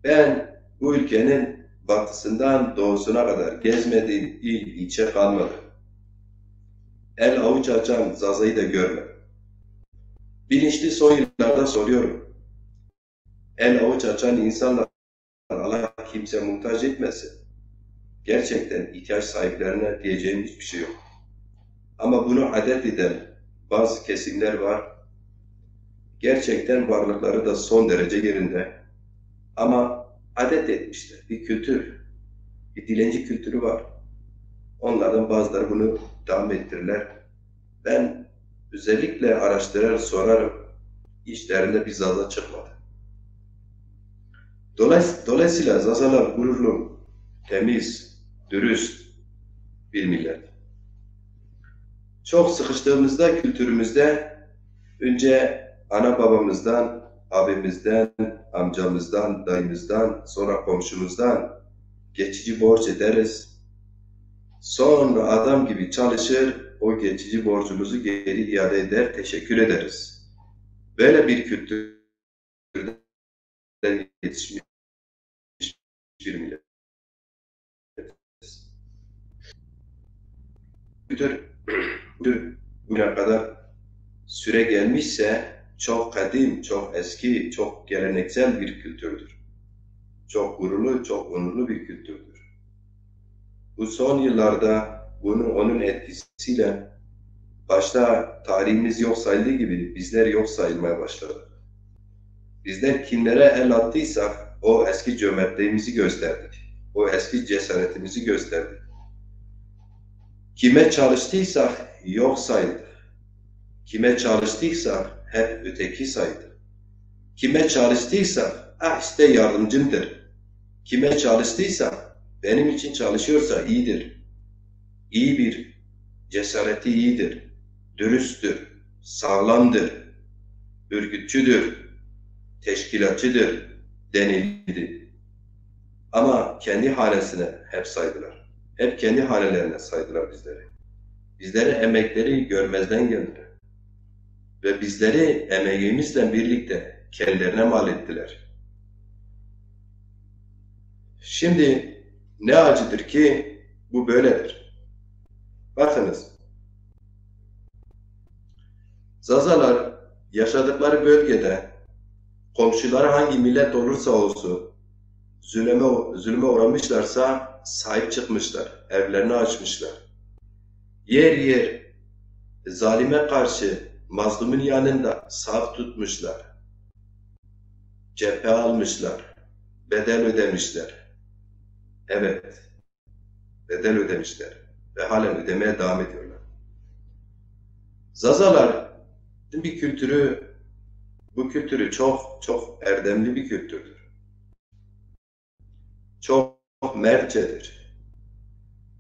Ben bu ülkenin batısından doğusuna kadar gezmediğim il, ilçe kalmadı. El avuç açan Zaza'yı da görmedim. Bilinçli son yıllarda soruyorum. El avuç açan insanlar Allah kimse muhtaç etmesin. Gerçekten ihtiyaç sahiplerine diyeceğim hiçbir şey yok. Ama bunu adet eden bazı kesimler var. Gerçekten varlıkları da son derece yerinde. Ama adet etmişler. Bir kültür, bir dilenci kültürü var. Onlardan bazıları bunu devam ettirirler. Ben özellikle araştırır, sorarım. İçlerinde bir Zaza çıkmadı. Dolay- Dolayısıyla Zazalar gururlu, temiz, dürüst bir millet. Çok sıkıştığımızda kültürümüzde önce ana babamızdan, abimizden, amcamızdan, dayımızdan, sonra komşumuzdan geçici borç ederiz. Sonra adam gibi çalışır, o geçici borcumuzu geri iade eder, teşekkür ederiz. Böyle bir kültürden yetişmiş bir millet. Kültür, kültür bugüne kadar süre gelmişse çok kadim, çok eski, çok geleneksel bir kültürdür. Çok gururlu, çok onurlu bir kültürdür. Bu son yıllarda bunun, onun etkisiyle başta tarihimiz yok sayıldığı gibi bizler yok sayılmaya başladık. Bizler kimlere el attıysak o eski cömertliğimizi gösterdik. O eski cesaretimizi gösterdik. Kime çalıştıysak yok sayıldık. Kime çalıştıysak hep öteki sayıldık. Kime çalıştıysak, ah işte yardımcımdır. Kime çalıştıysak benim için çalışıyorsa iyidir. İyi bir, cesareti iyidir, dürüsttür, sağlamdır, örgütçüdür, teşkilatçıdır denildi. Ama kendi hanesine hep saydılar. Hep kendi hanelerine saydılar bizleri. Bizleri emekleri görmezden geldiler. Ve bizleri emeğimizle birlikte kendilerine mal ettiler. Şimdi ne acıdır ki bu böyledir. Bakınız, Zazalar yaşadıkları bölgede komşuları hangi millet olursa olsun, zulüme, zulüme uğramışlarsa sahip çıkmışlar, evlerini açmışlar. Yer yer zalime karşı mazlumun yanında saf tutmuşlar. Cephe almışlar, bedel ödemişler. Evet, bedel ödemişler ve halen ödemeye devam ediyorlar. Zazalar bir kültürü, bu kültürü çok, çok erdemli bir kültürdür. Çok mertçedir.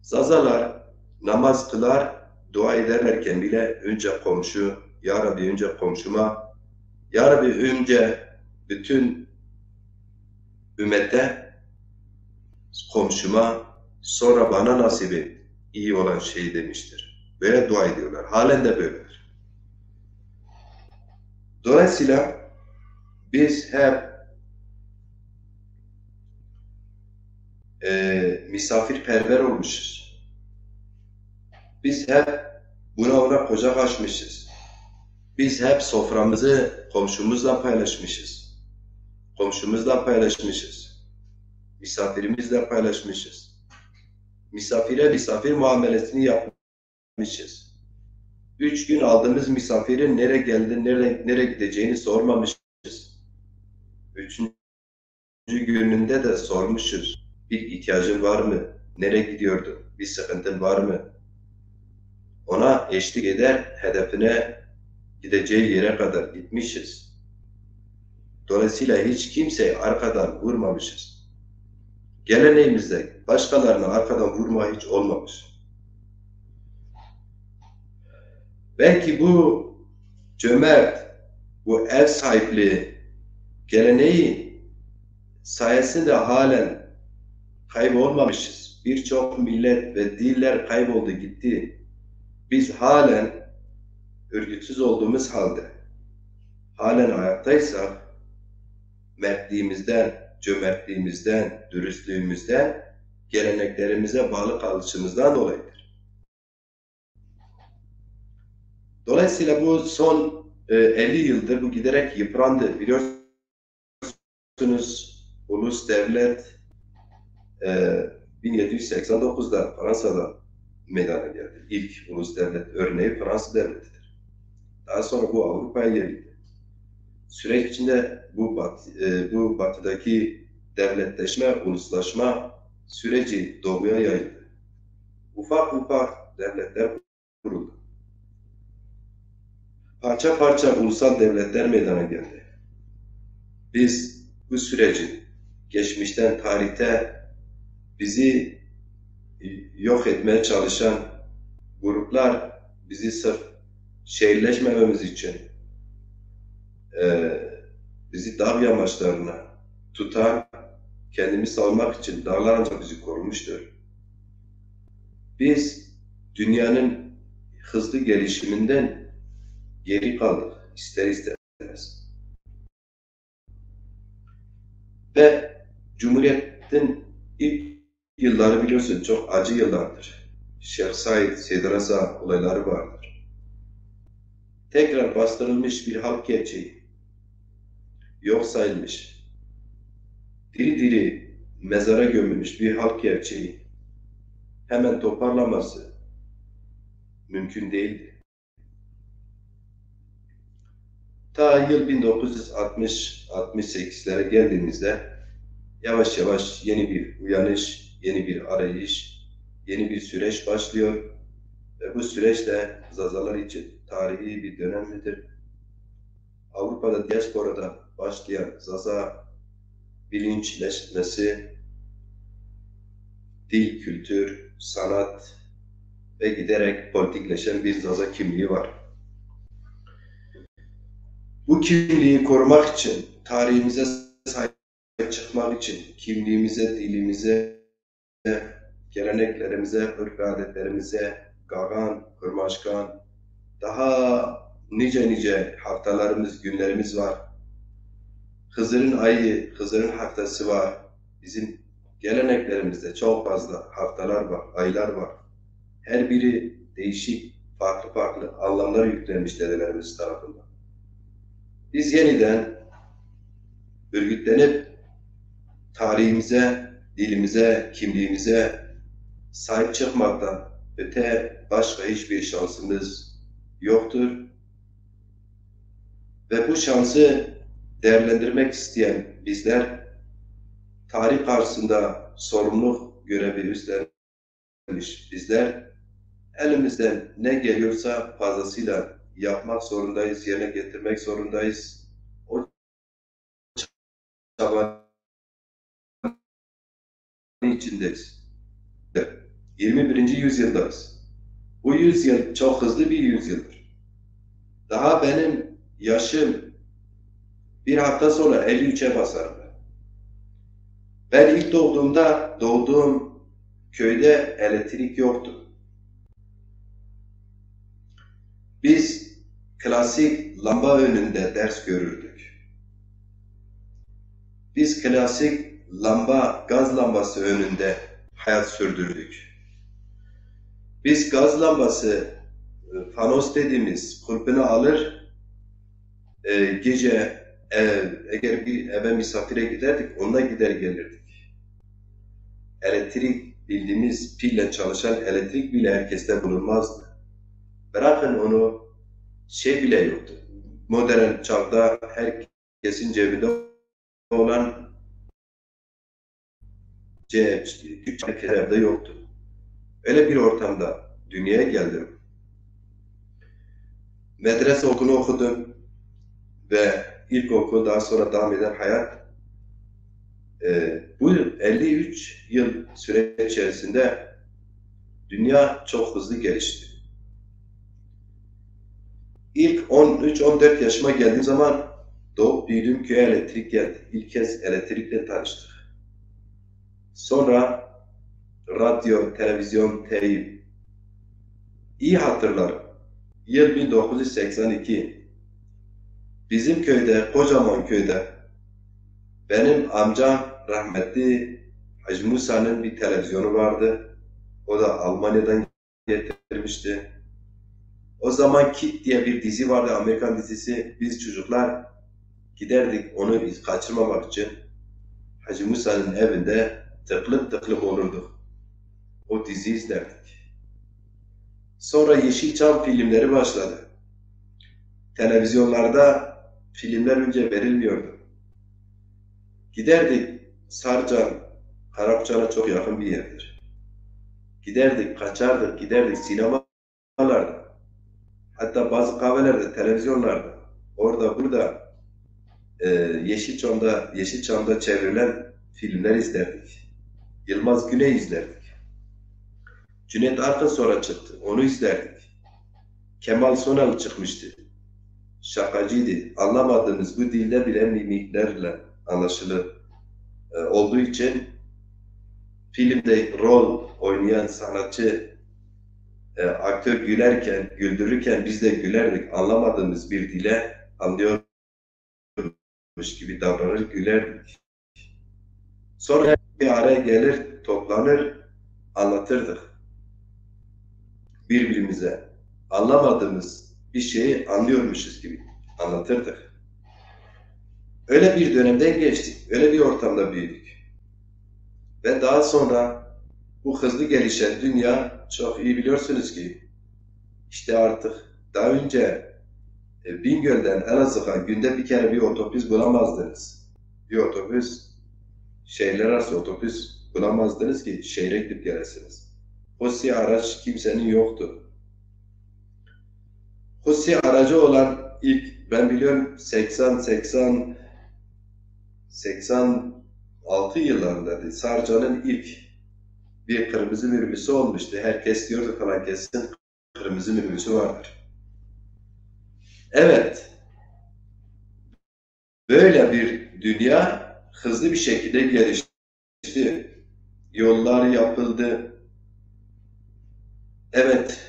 Zazalar namaz kılar, dua ederlerken bile önce komşu, "Ya Rabbi, önce komşuma, Ya Rabbi, önce bütün ümmete, komşuma, sonra bana nasip et iyi olan şeyi," demiştir. Böyle dua ediyorlar. Halen de böyledir. Dolayısıyla biz hep e, misafirperver olmuşuz. Biz hep buna ona kucak açmışız. Biz hep soframızı komşumuzla paylaşmışız. Komşumuzla paylaşmışız. Misafirimizle paylaşmışız. Misafire misafir muamelesini yapmışız. Üç gün aldığımız misafirin nereye geldi, nereye, nereye gideceğini sormamışız. Üçüncü gününde de sormuşuz. Bir ihtiyacın var mı? Nereye gidiyordun? Bir sıkıntın var mı? Ona eşlik eder, hedefine gideceği yere kadar gitmişiz. Dolayısıyla hiç kimseyi arkadan vurmamışız. Geleneğimizde başkalarını arkadan vurma hiç olmamış. Belki bu cömert, bu ev sahipliği geleneği sayesinde halen kaybolmamışız. Birçok millet ve diller kayboldu gitti. Biz halen örgütsüz olduğumuz halde, halen ayaktaysak, mertliğimizden, cömertliğimizden, dürüstlüğümüzden, geleneklerimize bağlı kalışımızdan dolayıdır. Dolayısıyla bu son e, elli yıldır bu giderek yıprandı. Biliyorsunuz, ulus devlet e, bin yedi yüz seksen dokuzda Fransa'da meydana geldi. İlk ulus devlet örneği Fransız devletidir. Daha sonra bu Avrupa'ya yayıldı. Süreç içinde bu bat, e, bu batıdaki devletleşme, uluslaşma süreci doğuya yayıldı. Ufak ufak devletler kuruldu. Parça parça ulusal devletler meydana geldi. Biz bu süreci geçmişten tarihte bizi yok etmeye çalışan gruplar bizi sırf şehirleşmememiz için e, bizi dağ yamaçlarına tutan, kendimizi savunmak için dağlar ancak bizi korumuştur. Biz dünyanın hızlı gelişiminden geri kaldık ister istemez. Ve Cumhuriyet'in ilk yılları biliyorsun çok acı yıllardır. Şeyh Said, Seydi Rıza olayları vardır. Tekrar bastırılmış bir halk gerçeği, yok sayılmış, diri diri mezara gömülmüş bir halk gerçeği hemen toparlaması mümkün değildi. Ta yıl bin dokuz yüz altmış, altmış sekizlere geldiğimizde yavaş yavaş yeni bir uyanış, yeni bir arayış, yeni bir süreç başlıyor. Ve bu süreç de Zazalar için tarihi bir dönemdir. Avrupa'da diasporada başlayan Zaza bilinçleşmesi, dil, kültür, sanat ve giderek politikleşen bir Zaza kimliği var. Bu kimliği korumak için, tarihimize sahip çıkmak için, kimliğimize, dilimize, geleneklerimize, örf ve adetlerimize, Gagan, Kurmaşkan, daha nice nice haftalarımız, günlerimiz var. Hızır'ın ayı, Hızır'ın haftası var. Bizim geleneklerimizde çok fazla haftalar var, aylar var. Her biri değişik, farklı farklı anlamlar yüklenmiş dedelerimiz tarafından. Biz yeniden örgütlenip tarihimize, dilimize, kimliğimize sahip çıkmaktan öte başka hiçbir şansımız yoktur. Ve bu şansı değerlendirmek isteyen bizler tarih karşısında sorumluluk görevi üstlenmiş bizler elimizden ne geliyorsa fazlasıyla yapmak zorundayız, yerine getirmek zorundayız. O çabanın içindeyiz. Yirmi birinci yüzyıldayız. Bu yüzyıl çok hızlı bir yüzyıldır. Daha benim yaşım bir hafta sonra elli üçe basar. Ben ilk doğduğumda doğduğum köyde elektrik yoktu. Biz klasik lamba önünde ders görürdük. Biz klasik lamba, gaz lambası önünde hayat sürdürdük. Biz gaz lambası, e, fanos dediğimiz kulpunu alır, e, gece, e, eğer bir eve misafire giderdik, onunla gider gelirdik. Elektrik, bildiğimiz pille çalışan elektrik bile herkeste bulunmazdı. Bırakın onu, şey bile yoktu. Modern çağda herkesin cebinde olan cep, güç herkes evde yoktu. Öyle bir ortamda dünyaya geldim. Medrese okulu okudum ve ilkokul, daha sonra devam eden hayat. E, bu elli üç yıl süreç içerisinde dünya çok hızlı gelişti. İlk on üç on dört yaşıma geldiğim zaman doğup büyüdüğüm köye elektrik geldi. İlk kez elektrikle tanıştık. Sonra radyo, televizyon, teyip. İyi hatırlarım. Yıl bin dokuz yüz seksen iki. Bizim köyde, kocaman köyde Benim amcam rahmetli Hacı Musa'nın bir televizyonu vardı. O da Almanya'dan getirmişti. O zaman Kid diye bir dizi vardı, Amerikan dizisi. Biz çocuklar giderdik onu kaçırmamak için. Hacı Musa'nın evinde tıklım tıklım olurduk. O dizi izlerdik. Sonra Yeşilçam filmleri başladı. Televizyonlarda filmler önce verilmiyordu. Giderdik Sarcan, Karakuçan'a çok yakın bir yerdir. Giderdik, kaçardık, giderdik sinemalarda. Hatta bazı kahvelerde, televizyonlarda, orada burada e, Yeşilçam'da, Yeşilçam'da çevrilen filmler izlerdik. Yılmaz Güney izlerdik. Cüneyt Arkın sonra çıktı, onu izlerdik. Kemal Sunal çıkmıştı. Şakacıydı. Anlamadığımız bu dilde bile mimiklerle anlaşılır e, olduğu için filmde rol oynayan sanatçı, e, aktör gülerken, güldürürken biz de gülerdik. Anlamadığımız bir dile anlıyormuş gibi davranır, gülerdik. Sonra bir araya gelir, toplanır, anlatırdık birbirimize. Anlamadığımız bir şeyi anlıyormuşuz gibi anlatırdık. Öyle bir dönemden geçtik, öyle bir ortamda büyüdük. Ve daha sonra bu hızlı gelişen dünya, çok iyi biliyorsunuz ki, işte artık daha önce e, Bingöl'den Elazığ'a günde bir kere bir otobüs bulamazdınız. Bir otobüs, şehirler arası otobüs bulamazdınız ki şehre gidip gelesiniz. Hususi araç kimsenin yoktu. Hususi aracı olan ilk, ben biliyorum, seksen, seksen, seksen altı yıllarında Sarıcan'ın ilk bir kırmızı minibüsü olmuştu. Herkes diyordu falan, kesin kırmızı minibüsü vardır. Evet, böyle bir dünya hızlı bir şekilde gelişti. Yollar yapıldı. Evet,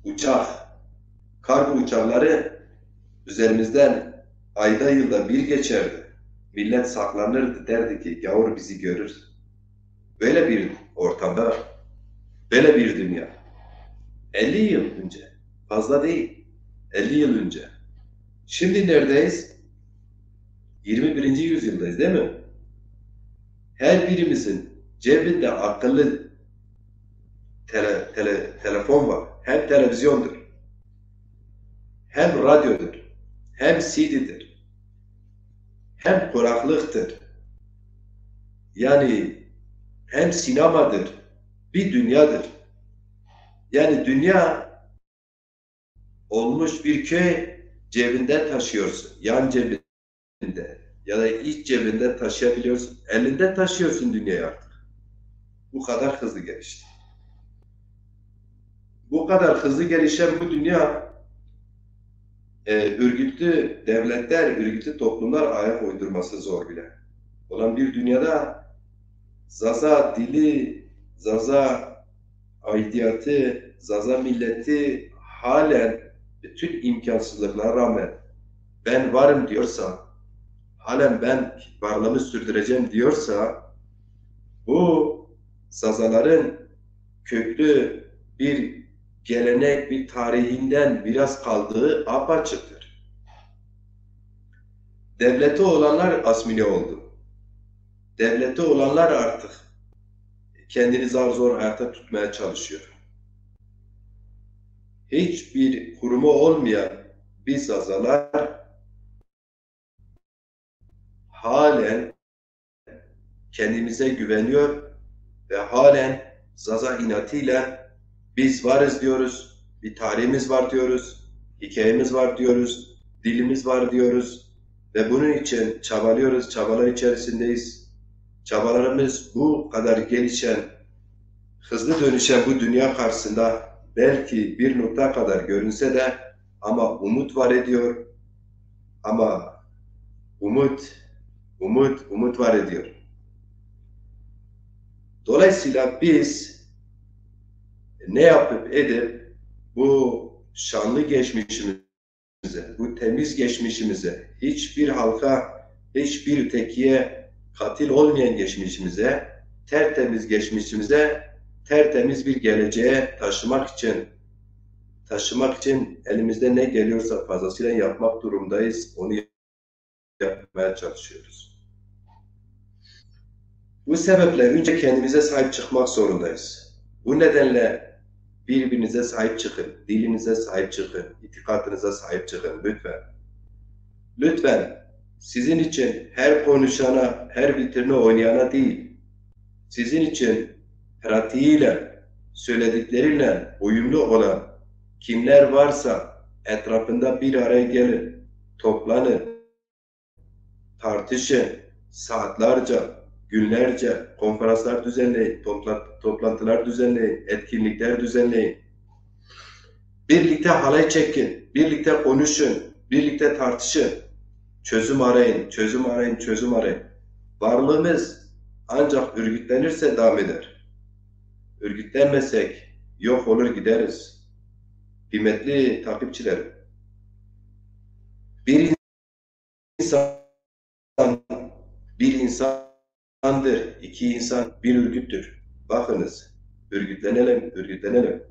uçak, kargo uçakları üzerimizden ayda yılda bir geçerdi. Millet saklanırdı, derdi ki gavur bizi görür. Böyle bir ortamda, böyle bir dünya. Elli yıl önce, fazla değil, elli yıl önce. Şimdi neredeyiz? Yirmi birinci yüzyıldayız, değil mi? Her birimizin cebinde akıllı tele, tele, telefon var. Hem televizyondur, hem radyodur, hem C D'dir, hem kuraklıktır. Yani hem sinemadır, bir dünyadır. Yani dünya olmuş bir köy, cebinde taşıyorsun, yan cebinde ya da iç cebinde taşıyabiliyorsun, elinde taşıyorsun dünyayı artık. Bu kadar hızlı gelişti. Bu kadar hızlı gelişen bu dünya e, örgütlü devletler, örgütlü toplumlar ayak uydurması zor bile. Olan bir dünyada Zaza dili, Zaza aidiyeti, Zaza milleti halen bütün imkansızlıklara rağmen ben varım diyorsa, halen ben varlığımı sürdüreceğim diyorsa, bu Zazaların köklü bir gelenek, bir tarihinden miras kaldığı apaçıktır. Devleti olanlar asimile oldu. Devleti olanlar artık kendini zar zor ayakta tutmaya çalışıyor. Hiçbir kurumu olmayan biz Zazalar halen kendimize güveniyor ve halen Zaza inatıyla biz varız diyoruz, bir tarihimiz var diyoruz, hikayemiz var diyoruz, dilimiz var diyoruz ve bunun için çabalıyoruz, çabalar içerisindeyiz. Çabalarımız bu kadar gelişen, hızlı dönüşen bu dünya karşısında belki bir nokta kadar görünse de ama umut var ediyor. Ama umut, umut, umut var ediyor. Dolayısıyla biz ne yapıp edip bu şanlı geçmişimize, bu temiz geçmişimize, hiçbir halka hiçbir ötekiye katil olmayan geçmişimize, tertemiz geçmişimize, tertemiz bir geleceğe taşımak için, taşımak için elimizde ne geliyorsa fazlasıyla yapmak durumundayız. Onu yapmaya çalışıyoruz. Bu sebeple önce kendimize sahip çıkmak zorundayız. Bu nedenle birbirinize sahip çıkın, dilinize sahip çıkın, itikadınıza sahip çıkın lütfen. Lütfen sizin için her konuşana, her vitrine oynayana değil, sizin için pratiğiyle, söyledikleriyle uyumlu olan kimler varsa etrafında bir araya gelin, toplanın, tartışın, saatlerce, günlerce konferanslar düzenleyin, topla- toplantılar düzenleyin, etkinlikler düzenleyin. Birlikte halay çekin, birlikte konuşun, birlikte tartışın. Çözüm arayın, çözüm arayın, çözüm arayın. Varlığımız ancak örgütlenirse devam eder. Örgütlenmesek yok olur gideriz. Kıymetli takipçilerim, bir insan bir insandır, iki insan bir örgüttür. Bakınız, örgütlenelim, örgütlenelim.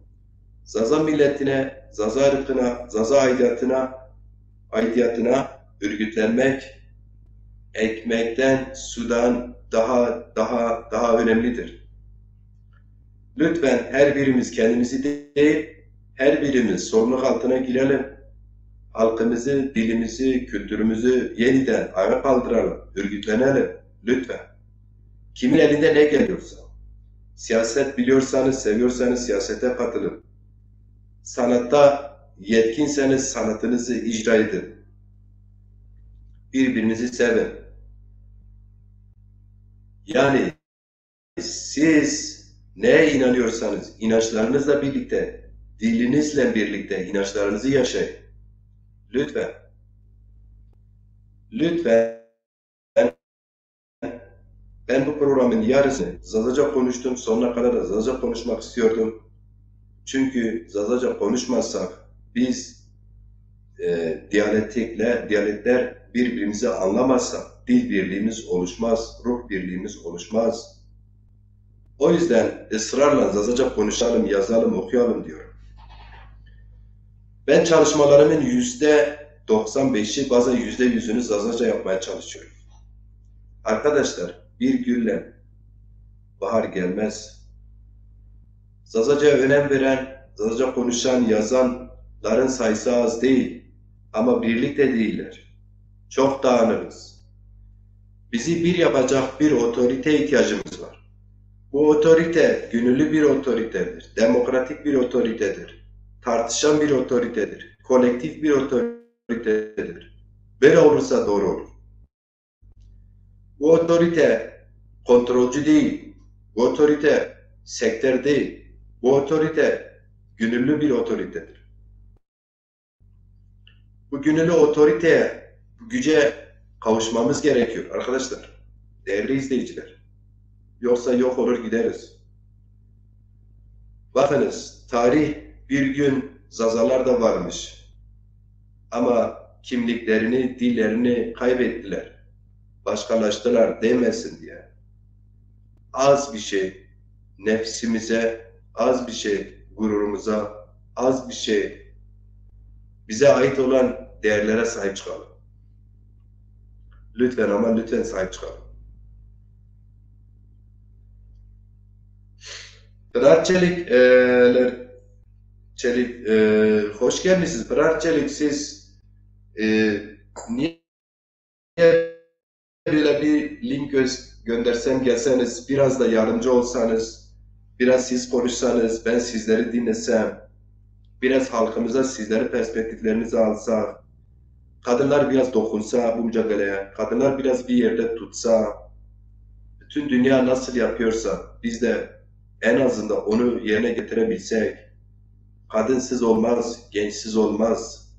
Zaza milletine, Zaza ırkına, Zaza aidiyatına, aidiyatına örgütlenmek ekmekten, sudan daha, daha, daha önemlidir. Lütfen her birimiz kendimizi değil, her birimiz sorumluluk altına girelim. Halkımızı, dilimizi, kültürümüzü yeniden ayağa kaldıralım, örgütlenelim. Lütfen. Kimin elinde ne geliyorsa. Siyaset biliyorsanız, seviyorsanız siyasete katılın. Sanatta yetkinseniz sanatınızı icra edin. Birbirinizi sevin. Yani siz neye inanıyorsanız, inançlarınızla birlikte, dilinizle birlikte inançlarınızı yaşayın. Lütfen. Lütfen. Ben bu programın yarısını Zazaca konuştum, sonuna kadar da Zazaca konuşmak istiyordum. Çünkü Zazaca konuşmazsak biz e, diyalektikle, diyalekler birbirimizi anlamazsa dil birliğimiz oluşmaz, ruh birliğimiz oluşmaz. O yüzden ısrarla Zazaca konuşalım, yazalım, okuyalım diyorum. Ben çalışmalarımın yüzde doksan beşi, bazen yüzde yüzünü Zazaca yapmaya çalışıyorum. Arkadaşlar, bir gülle bahar gelmez. Zazaca'ya önem veren, Zazaca konuşan, yazanların sayısı az değil. Ama birlikte değiller. Çok dağınıkız. Bizi bir yapacak bir otorite ihtiyacımız var. Bu otorite gönüllü bir otoritedir, demokratik bir otoritedir, tartışan bir otoritedir, kolektif bir otoritedir. Böyle olursa doğru olur. Bu otorite kontrolcü değil. Bu otorite sektör değil. Bu otorite gönüllü bir otoritedir. Bu gönüllü otoriteye, bu güce kavuşmamız gerekiyor arkadaşlar. Değerli izleyiciler. Yoksa yok olur gideriz. Bakınız, tarih bir gün Zazalar da varmış. Ama kimliklerini, dillerini kaybettiler. Başkalaştılar demesin diye. Az bir şey nefsimize, az bir şey gururumuza, az bir şey bize ait olan değerlere sahip çıkalım. Lütfen ama lütfen sahip çıkalım. Pınar Çelik, e, ler- Çelik, e, hoş gelmişsiniz. Pınar Çelik, siz e, niye böyle bir link gö- göndersem, gelseniz, biraz da yardımcı olsanız, biraz siz konuşsanız, ben sizleri dinlesem, biraz halkımıza sizlerin perspektiflerinizi alsak, kadınlar biraz dokunsa bu mücadeleye, kadınlar biraz bir yerde tutsa, bütün dünya nasıl yapıyorsa biz de en azından onu yerine getirebilsek, kadınsız olmaz, gençsiz olmaz.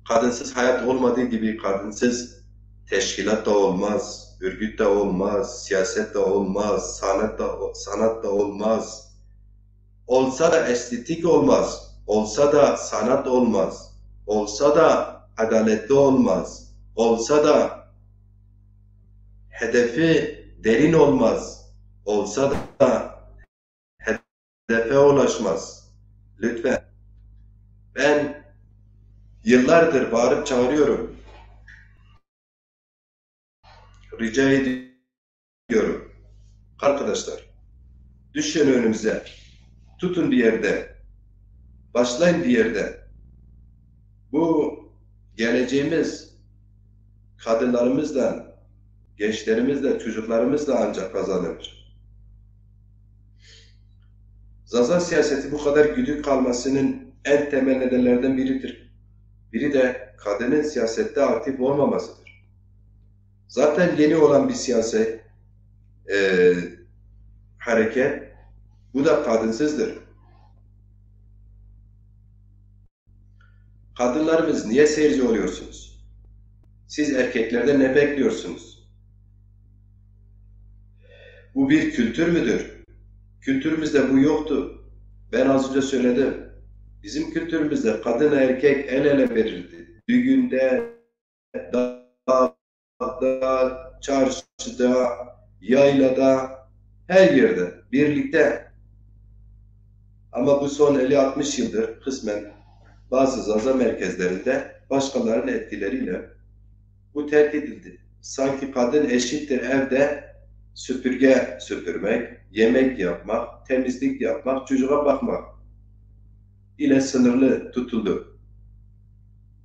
Kadınsız hayat olmadığı gibi kadınsız teşkilat da olmaz, örgüt de olmaz, siyaset de olmaz, sanat da sanat da olmaz. Olsa da estetik olmaz, olsa da sanat olmaz, olsa da adaletli olmaz, olsa da hedefi derin olmaz, olsa da hedefe ulaşmaz. Lütfen. Ben yıllardır bağırıp çağırıyorum. Rica ediyorum. Arkadaşlar, düşün önümüze. Tutun bir yerde. Başlayın bir yerde. Bu geleceğimiz kadınlarımızla, gençlerimizle, çocuklarımızla ancak kazanılır. Zaza siyaseti bu kadar güdük kalmasının en temel nedenlerden biridir. Biri de kadının siyasette aktif olmamasıdır. Zaten yeni olan bir siyasi, e, hareket, bu da kadınsızdır. Kadınlarımız, niye seyirci oluyorsunuz? Siz erkeklerden ne bekliyorsunuz? Bu bir kültür müdür? Kültürümüzde bu yoktu. Ben az önce söyledim. Bizim kültürümüzde kadın erkek el ele verirdi. Düğünde, dağda, çarşıda, yaylada, her yerde birlikte. Ama bu son elli altmış yıldır kısmen bazı Zaza merkezlerinde başkalarının etkileriyle bu terk edildi. Sanki kadın eşittir evde süpürge süpürmek, yemek yapmak, temizlik yapmak, çocuğa bakmak ile sınırlı tutuldu.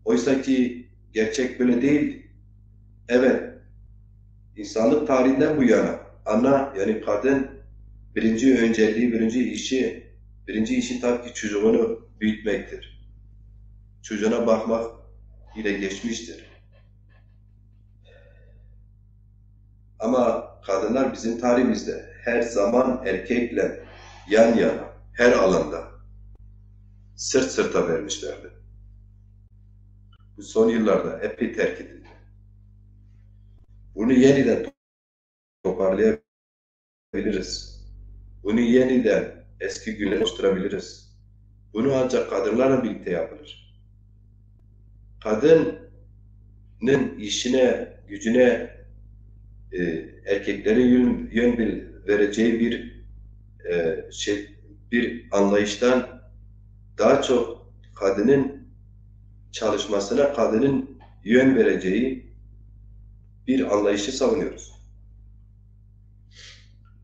Oysa ki gerçek böyle değildi. Evet, insanlık tarihinden bu yana ana, yani kadın birinci önceliği, birinci işi, birinci işi tabii ki çocuğunu büyütmektir. Çocuğuna bakmak ile geçmiştir. Ama kadınlar bizim tarihimizde her zaman erkekle yan yana, her alanda sırt sırta vermişlerdi. Bu son yıllarda epey terk edildi. Bunu yeniden toparlayabiliriz. Bunu yeniden eski günlere kavuşturabiliriz. Bunu ancak kadınlarla birlikte yapılır. Kadının işine, gücüne, e, erkeklerin yön, yön bir, vereceği bir, e, şey, bir anlayıştan daha çok kadının çalışmasına, kadının yön vereceği bir anlayışı savunuyoruz.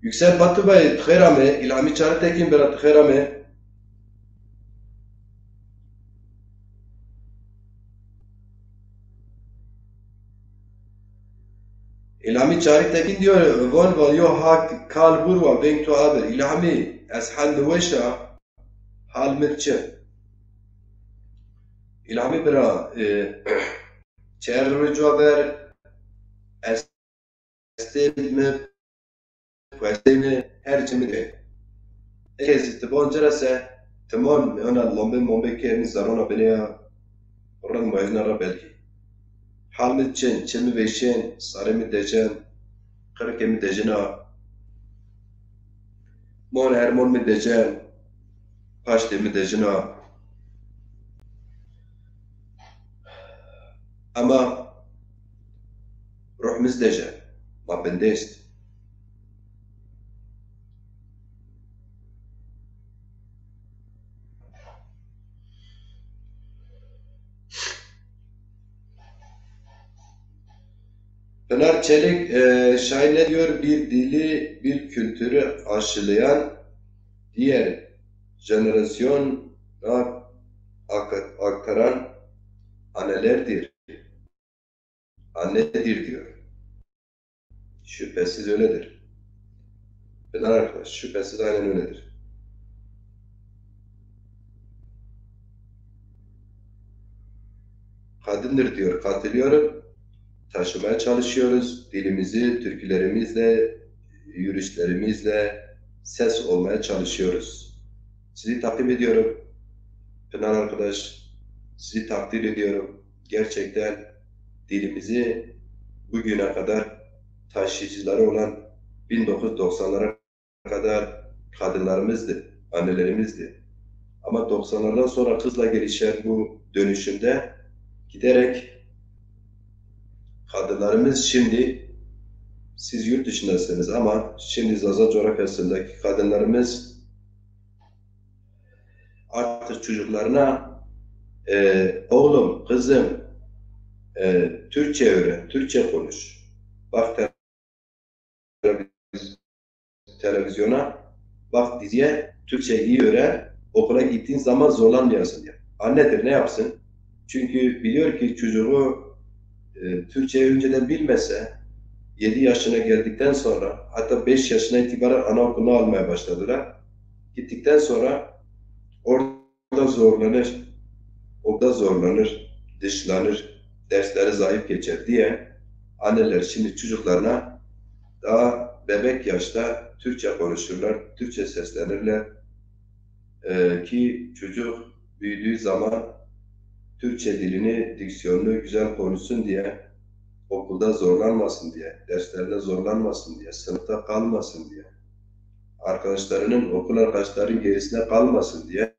Yüksel Batu Bey, ti xêr amê. İlhami Çaritekin bira, ti xêr amê. İlhami Çaritekin diyor, von, von yo hak kal burwa, veng tu aber. İlhami, ez hal mi weş a, hal mi çi. İlhami bira, e, çer rica ver, estê mi, puestê mi, her çi mi de. Eke zî ti von ci ra se, timon mi ona lombe mombe kerdin zarona binê ya, rind muezina ra belkî. Hal mi çin, çi mi vêşên, sarê mi decen, qirikê mi decina, mon ermon mi decen, paştê mi decina. Ema ruh mi zî dece, ma bindest. Pınar Çelik, e, şair ne diyor? Bir dili, bir kültürü aşılayan, diğer jenerasyona ak-, aktaran annelerdir. Annedir diyor. Şüphesiz öyledir. Pınar arkadaş, şüphesiz aynen öyledir. Kadındır diyor, katılıyorum. Taşımaya çalışıyoruz. Dilimizi türkülerimizle, yürüyüşlerimizle ses olmaya çalışıyoruz. Sizi takip ediyorum. Pınar arkadaş, sizi takdir ediyorum. Gerçekten dilimizi bugüne kadar taşıyıcıları olan bin dokuz yüz doksanlara kadar kadınlarımızdı, annelerimizdi. Ama doksanlardan sonra hızla gelişen bu dönüşümde giderek Kadınlarımız şimdi, siz yurt dışındasınız ama şimdi Zaza coğrafyasındaki kadınlarımız artık çocuklarına e, oğlum, kızım, e, Türkçe öğren, Türkçe konuş. Bak televiz- televizyona, bak diziye, Türkçe iyi öğren, okula gittiğin zaman zorlanmayasın diye. Annedir, ne yapsın? Çünkü biliyor ki çocuğu e, Türkçeyi önceden bilmese, yedi yaşına geldikten sonra, hatta beş yaşına itibaren anaokuluna almaya başladılar. Gittikten sonra orada zorlanır, okulda zorlanır, dışlanır, dersleri zayıf geçer diye anneler şimdi çocuklarına daha bebek yaşta Türkçe konuşurlar, Türkçe seslenirler. E, ki çocuk büyüdüğü zaman Türkçe dilini, diksiyonunu güzel konuşsun diye, okulda zorlanmasın diye, derslerde zorlanmasın diye, sınıfta kalmasın diye, arkadaşlarının, okul arkadaşlarının gerisine kalmasın diye,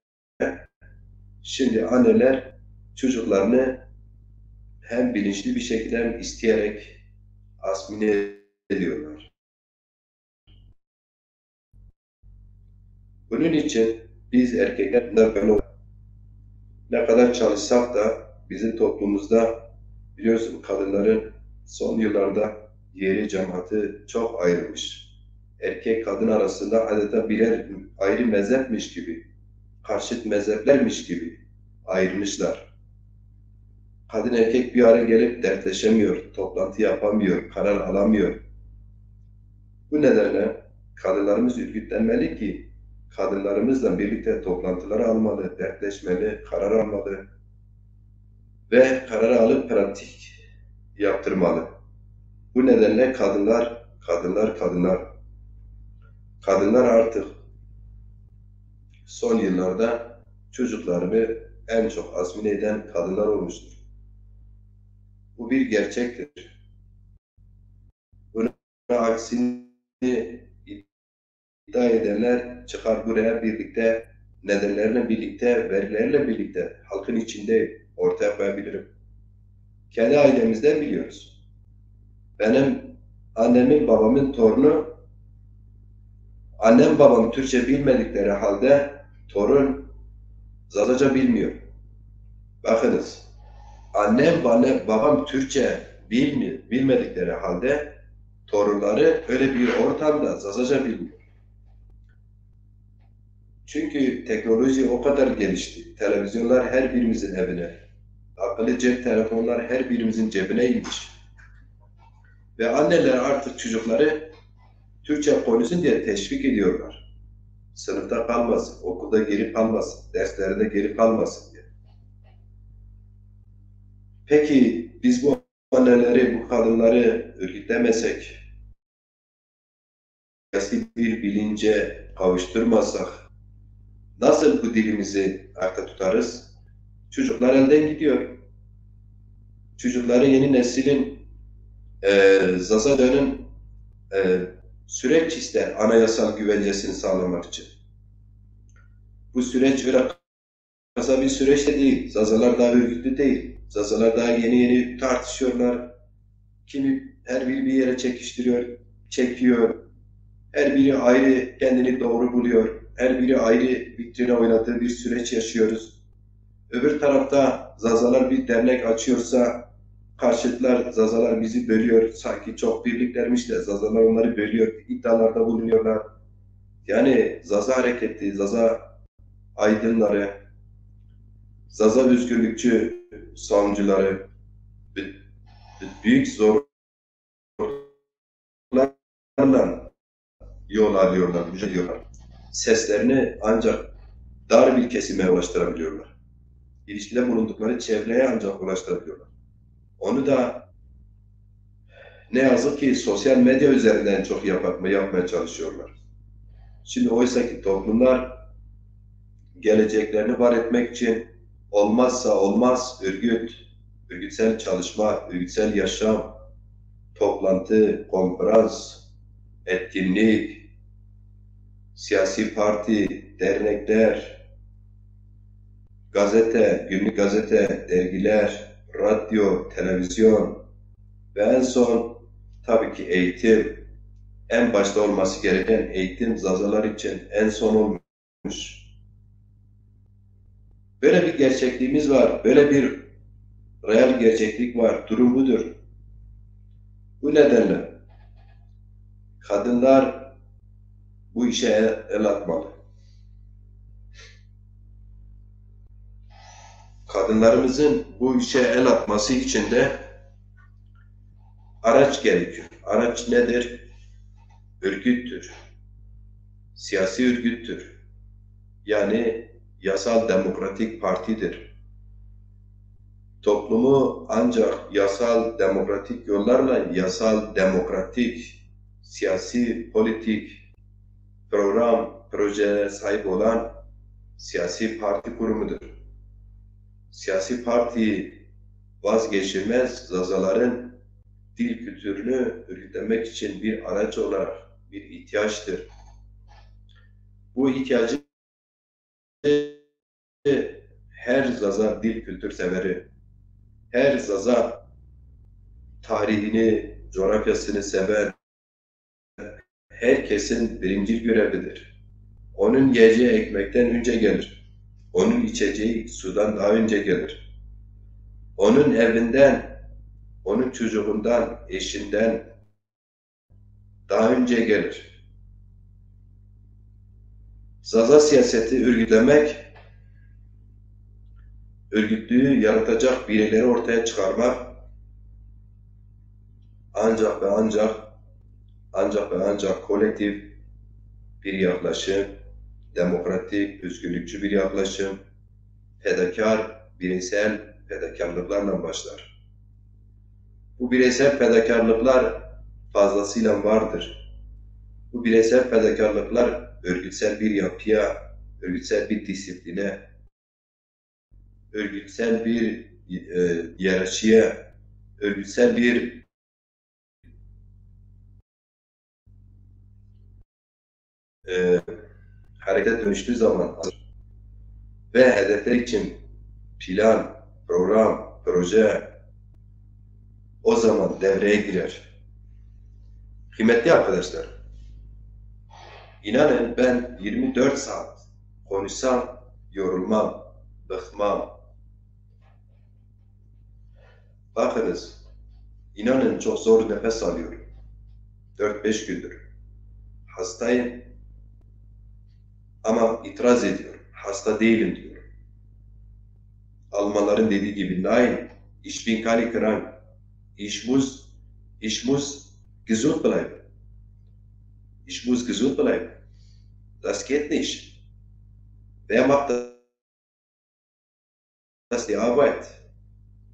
şimdi anneler çocuklarını hem bilinçli bir şekilde hem isteyerek asimile ediyorlar. Bunun için biz erkekler bunlar böyle ne kadar çalışsak da bizim toplumumuzda biliyorsun kadınların son yıllarda yeri cemaati çok ayrılmış. Erkek kadın arasında adeta birer ayrı mezhepmiş gibi, karşıt mezheplermiş gibi ayrılmışlar. Kadın erkek bir araya gelip dertleşemiyor, toplantı yapamıyor, karar alamıyor. Bu nedenle kadınlarımız örgütlenmeli ki kadınlarımızla birlikte toplantıları almalı, dertleşmeli, karar almalı ve kararı alıp pratik yaptırmalı. Bu nedenle kadınlar, kadınlar, kadınlar. Kadınlar artık son yıllarda çocuklarını en çok asimile eden kadınlar olmuştur. Bu bir gerçektir. Bunun aksini iddia edenler çıkar buraya birlikte, nedenlerle birlikte, verilerle birlikte halkın içinde ortaya koyabilirim. Kendi ailemizden biliyoruz. Benim annemin babamın torunu, annem babam Türkçe bilmedikleri halde torun Zazaca bilmiyor. Bakınız, annem bana, babam Türkçe bilmi- bilmedikleri halde torunları öyle bir ortamda Zazaca bilmiyor. Çünkü teknoloji o kadar gelişti. Televizyonlar her birimizin evine, akıllı cep telefonlar her birimizin cebine inmiş. Ve anneler artık çocukları Türkçe konuşsun diye teşvik ediyorlar. Sınıfta kalmasın, okulda geri kalmasın, derslerinde geri kalmasın diye. Peki biz bu anneleri, bu kadınları örgütlemesek, siyasi bir bilince kavuşturmasak nasıl bu dilimizi ayakta tutarız? Çocuklar elden gidiyor. Çocukları yeni neslin e, Zazaca'nın e, süreç ister anayasal güvencesini sağlamak için. Bu süreç öyle kısa bir süreç de değil. Zazalar daha örgütlü değil. Zazalar daha yeni yeni tartışıyorlar. Kimi her biri bir yere çekiştiriyor, çekiyor. Her biri ayrı kendini doğru buluyor. Her biri ayrı vitrine oynadığı bir süreç yaşıyoruz. Öbür tarafta Zazalar bir dernek açıyorsa karşıtlar, Zazalar bizi bölüyor. Sanki çok birliklermiş de Zazalar onları bölüyor. İddialarda bulunuyorlar. Yani Zaza hareketi, Zaza aydınları, Zaza özgürlükçü savunucuları bü- bü- büyük zorluklarla yol alıyorlar, mücadele ediyorlar. Seslerini ancak dar bir kesime ulaştırabiliyorlar. İlişkide bulundukları çevreye ancak ulaştırabiliyorlar. Onu da ne yazık ki sosyal medya üzerinden çok yapma, yapmaya çalışıyorlar. Şimdi oysa ki toplumlar geleceklerini var etmek için olmazsa olmaz örgüt, örgütsel çalışma, örgütsel yaşam, toplantı, konferans, etkinlik, siyasi parti, dernekler, gazete, günlük gazete, dergiler, radyo, televizyon, Ve en son tabii ki eğitim, en başta olması gereken eğitim Zazalar için en son olmuş. Böyle bir gerçekliğimiz var, böyle bir real gerçeklik var, durum budur. Bu nedenle kadınlar bu işe el, el atmalı. Kadınlarımızın bu işe el atması için de araç gerekiyor. Araç nedir? Örgüttür. Siyasi örgüttür. Yani yasal demokratik partidir. Toplumu ancak yasal demokratik yollarla, yasal demokratik siyasi politik program, projelere sahip olan siyasi parti kurumudur. Siyasi parti vazgeçilmez Zazaların dil kültürünü örgütlemek için bir araç olarak bir ihtiyaçtır. Bu ihtiyacı her Zaza dil kültür severi, her Zaza tarihini, coğrafyasını seven herkesin birincil görevidir. Onun yiyeceği ekmekten önce gelir. Onun içeceği sudan daha önce gelir. Onun evinden, onun çocuğundan, eşinden daha önce gelir. Zaza siyaseti örgütlemek, örgütlüğü yaratacak bireyleri ortaya çıkarmak ancak ve ancak, ancak ve ancak kolektif bir yaklaşım, demokratik, özgürlükçü bir yaklaşım, fedakar, bireysel fedakarlıklarla başlar. Bu bireysel fedakarlıklar fazlasıyla vardır. Bu bireysel fedakarlıklar örgütsel bir yapıya, örgütsel bir disipline, örgütsel bir e, hiyerarşiye, örgütsel bir e, harekete dönüştüğü zaman ve hedefler için plan, program, proje o zaman devreye girer. Kıymetli arkadaşlar, inanın ben yirmi dört saat konuşsam yorulmam, bıkmam. Bakınız, inanın çok zor nefes alıyorum. Dört beş gündür hastayım ama itiraz ediyorum. Hasta değilim diyorum. Almanların dediği gibi, Nein, ich bin keine krank. Ich muss, ich muss gesund bleiben. Ich muss gesund bleiben. Das geht nicht. Wer macht das die Arbeit?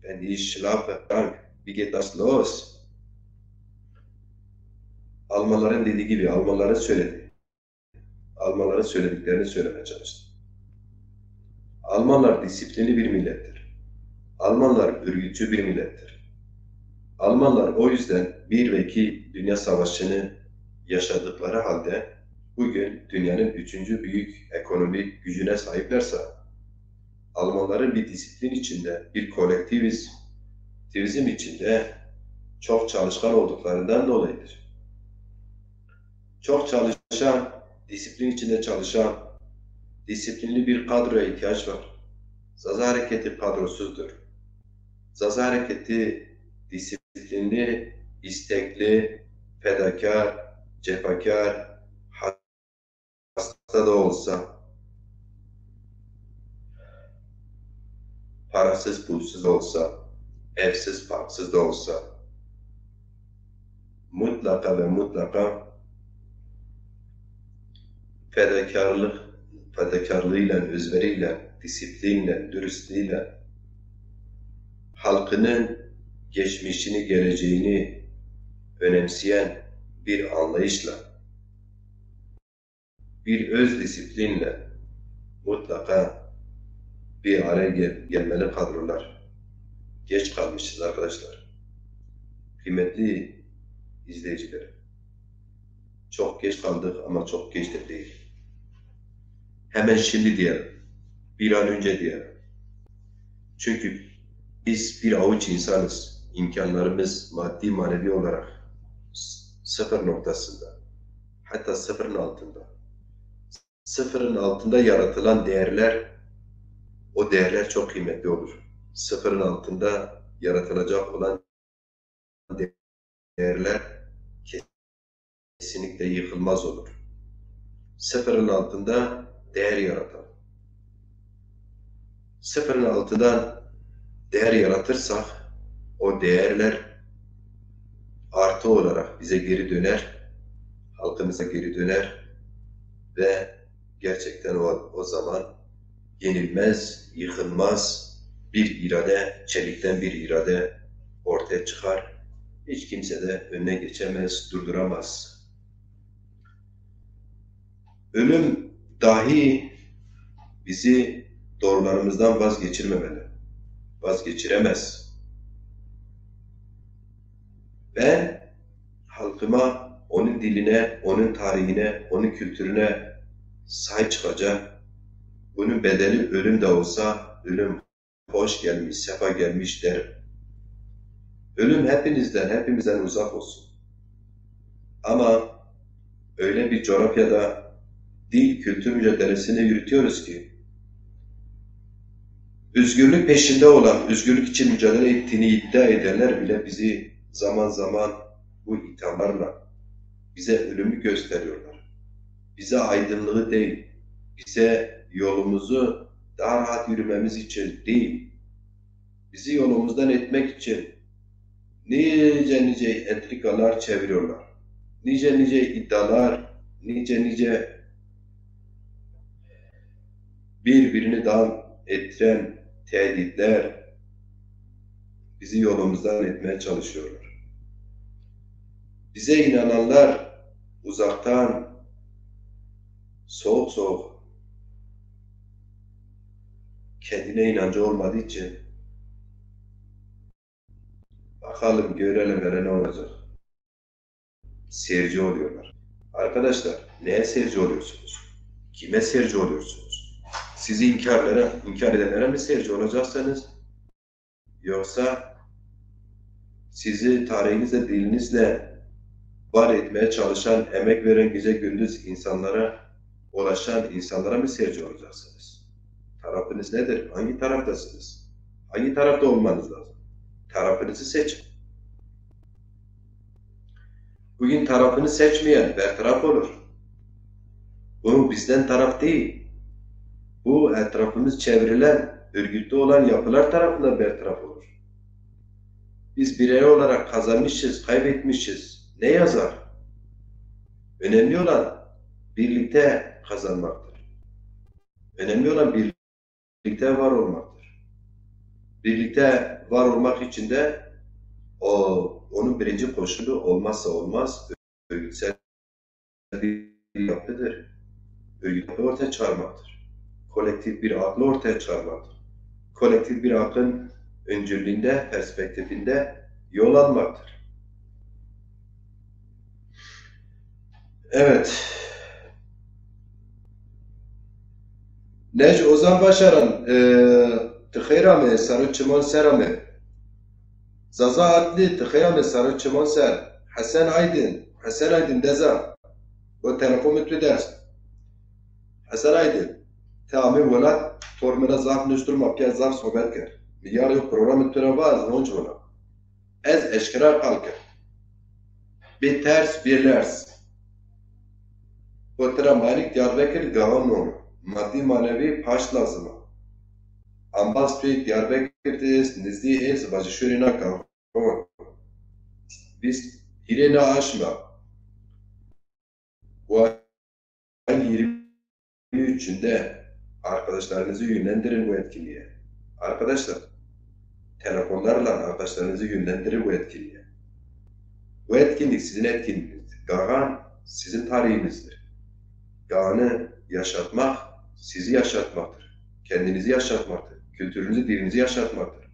Wenn ich schlafe, krank, wie geht das los? Almanların dediği gibi, Almanların söylediği. Almanların söylediklerini söylemeye çalıştım. Almanlar disiplinli bir millettir. Almanlar örgütçü bir millettir. Almanlar o yüzden bir ve iki Dünya Savaşı'nı yaşadıkları halde bugün dünyanın üçüncü büyük ekonomik gücüne sahiplerse, Almanların bir disiplin içinde, bir kolektivizm içinde çok çalışkan olduklarından dolayıdır. Çok çalışan, disiplin içinde çalışan, disiplinli bir kadroya ihtiyaç var. Zaza Hareketi kadrosuzdur. Zaza Hareketi disiplinli, istekli, fedakar, cefakar, hasta da olsa, parasız pulsuz olsa, evsiz barksız da olsa, mutlaka ve mutlaka fedakarlık, fedakarlığıyla, özveriyle, disiplinle, dürüstlüğüyle halkının geçmişini, geleceğini önemseyen bir anlayışla, bir öz disiplinle mutlaka bir araya gel- gelmeli kadrolar. Geç kalmışız arkadaşlar. Kıymetli izleyicilerim, çok geç kaldık ama çok geç de değil. Hemen şimdi diyelim. Bir an önce diyelim. Çünkü biz bir avuç insanız. imkanlarımız maddi manevi olarak s- sıfır noktasında, hatta sıfırın altında. Sıfırın altında yaratılan değerler, o değerler çok kıymetli olur. Sıfırın altında yaratılacak olan değerler kesinlikle yıkılmaz olur. Sıfırın altında değer yaratalım. Sıfırın altından değer yaratırsak, o değerler artı olarak bize geri döner, halkımıza geri döner ve gerçekten o, o zaman yenilmez, yıkılmaz bir irade, çelikten bir irade ortaya çıkar. Hiç kimse de önüne geçemez, durduramaz. Ölüm dahi bizi doğrularımızdan vazgeçirmemeli, vazgeçiremez. Ben halkıma, onun diline, onun tarihine, onun kültürüne sahip çıkacağım. Bunun bedeli ölüm de olsa, ölüm hoş gelmiş, sefa gelmiş derim. Ölüm hepinizden, hepimizden uzak olsun. Ama öyle bir coğrafyada dil, kültür mücadelesini yürütüyoruz ki, özgürlük peşinde olan, özgürlük için mücadele ettiğini iddia edenler bile bizi zaman zaman bu ithamlarla bize ölümü gösteriyorlar. Bize aydınlığı değil, bize yolumuzu daha rahat yürümemiz için değil, bizi yolumuzdan etmek için nice nice entrikalar çeviriyorlar. Nice nice iddialar, nice nice birbirini dan ettiren tehditler bizi yolumuzdan etmeye çalışıyorlar. Bize inananlar uzaktan soğuk soğuk, kendine inancı olmadığı için bakalım, görelim hele ne olacak. Seyirci oluyorlar. Arkadaşlar, neye seyirci oluyorsunuz? Kime seyirci oluyorsunuz? Sizi inkarlara, inkar edenlere mi seyirci olacaksınız? Yoksa sizi tarihinizle, dilinizle var etmeye çalışan, emek veren, gece gündüz insanlara ulaşan insanlara mı seyirci olacaksınız? Tarafınız nedir? Hangi taraftasınız? Hangi tarafta olmanız lazım? Tarafınızı seçin. Bugün tarafını seçmeyen bertaraf olur. Bu bizden taraf değil. Bu etrafımız çevrilen, örgütlü olan yapılar tarafından bertaraf olur. Biz birey olarak kazanmışız, kaybetmişiz. Ne yazar? Önemli olan birlikte kazanmaktır. Önemli olan birlikte var olmaktır. Birlikte var olmak için de o, onun birinci koşulu olmazsa olmaz örgütsel bir yapıdır. Örgütü ortaya çıkarmaktır. Kolektif bir aklı ortaya çıkarmaktır. Kolektif bir aklın öncülüğünde, perspektifinde yol almaktır. Evet. Nec Ozan Başaran, e, ti xeyr ame, saro çiman ser ame. Zaza Atli, ti xeyr ame, saro çiman ser. Hesen Aydın, Hesen Aydın deza. Bu telefon mi tu ders. Hesen Aydın, ti ame welat, tor mi ra zaf nuştur, ma pîya zaf sohbet kerd. Mi yar yo program tu ra va, ez honc vona. Ez eşkera qal kerd. Bê ters, bê lers. Xo tira Malik Diyarbekir gaxan nono. Maddi manevi paşt lazim a. Ambaz pê Diyarbekir de est, nizdî est, vajîşorê na gaxan. Vîst hîrê na aşma. Bu ayın yirmi üçünde arkadaşlarınızı yönlendirin bu etkinliğe. Arkadaşlar, telefonlarla arkadaşlarınızı yönlendirin bu etkinliğe. Bu etkinlik sizin etkinliğinizdir. Gaxan sizin tarihinizdir. Gaxanı yaşatmak sizi yaşatmaktır. Kendinizi yaşatmaktır. Kültürünüzü, dilinizi yaşatmaktır.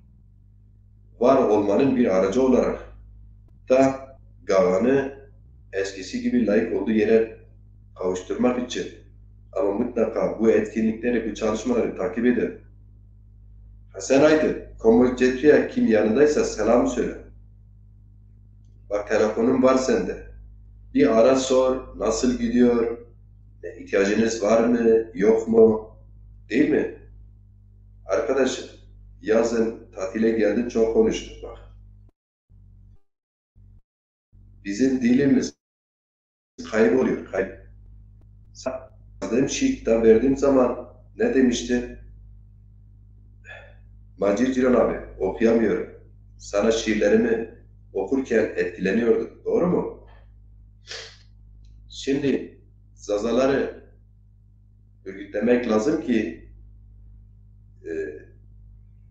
Var olmanın bir aracı olarak da gaxanı eskisi gibi layık olduğu yere kavuşturmak için, ama mutlaka bu etkinlikleri, bu çalışmaları takip edin. Hasan Aydın, Komol Cetü'ye kim yanındaysa selam söyle. Bak, telefonum var sende. Bir ara sor, nasıl gidiyor? E, ihtiyacınız var mı, yok mu? Değil mi? Arkadaşım, yazın tatile geldim, çok konuştuk bak. Bizim dilimiz kayboluyor, kayıp. Yazdığım şiir kitap verdiğim zaman ne demişti? Macir Ciran abi, okuyamıyorum. Sana şiirlerimi okurken etkileniyordum. Doğru mu? Şimdi Zazaları örgütlemek lazım ki e,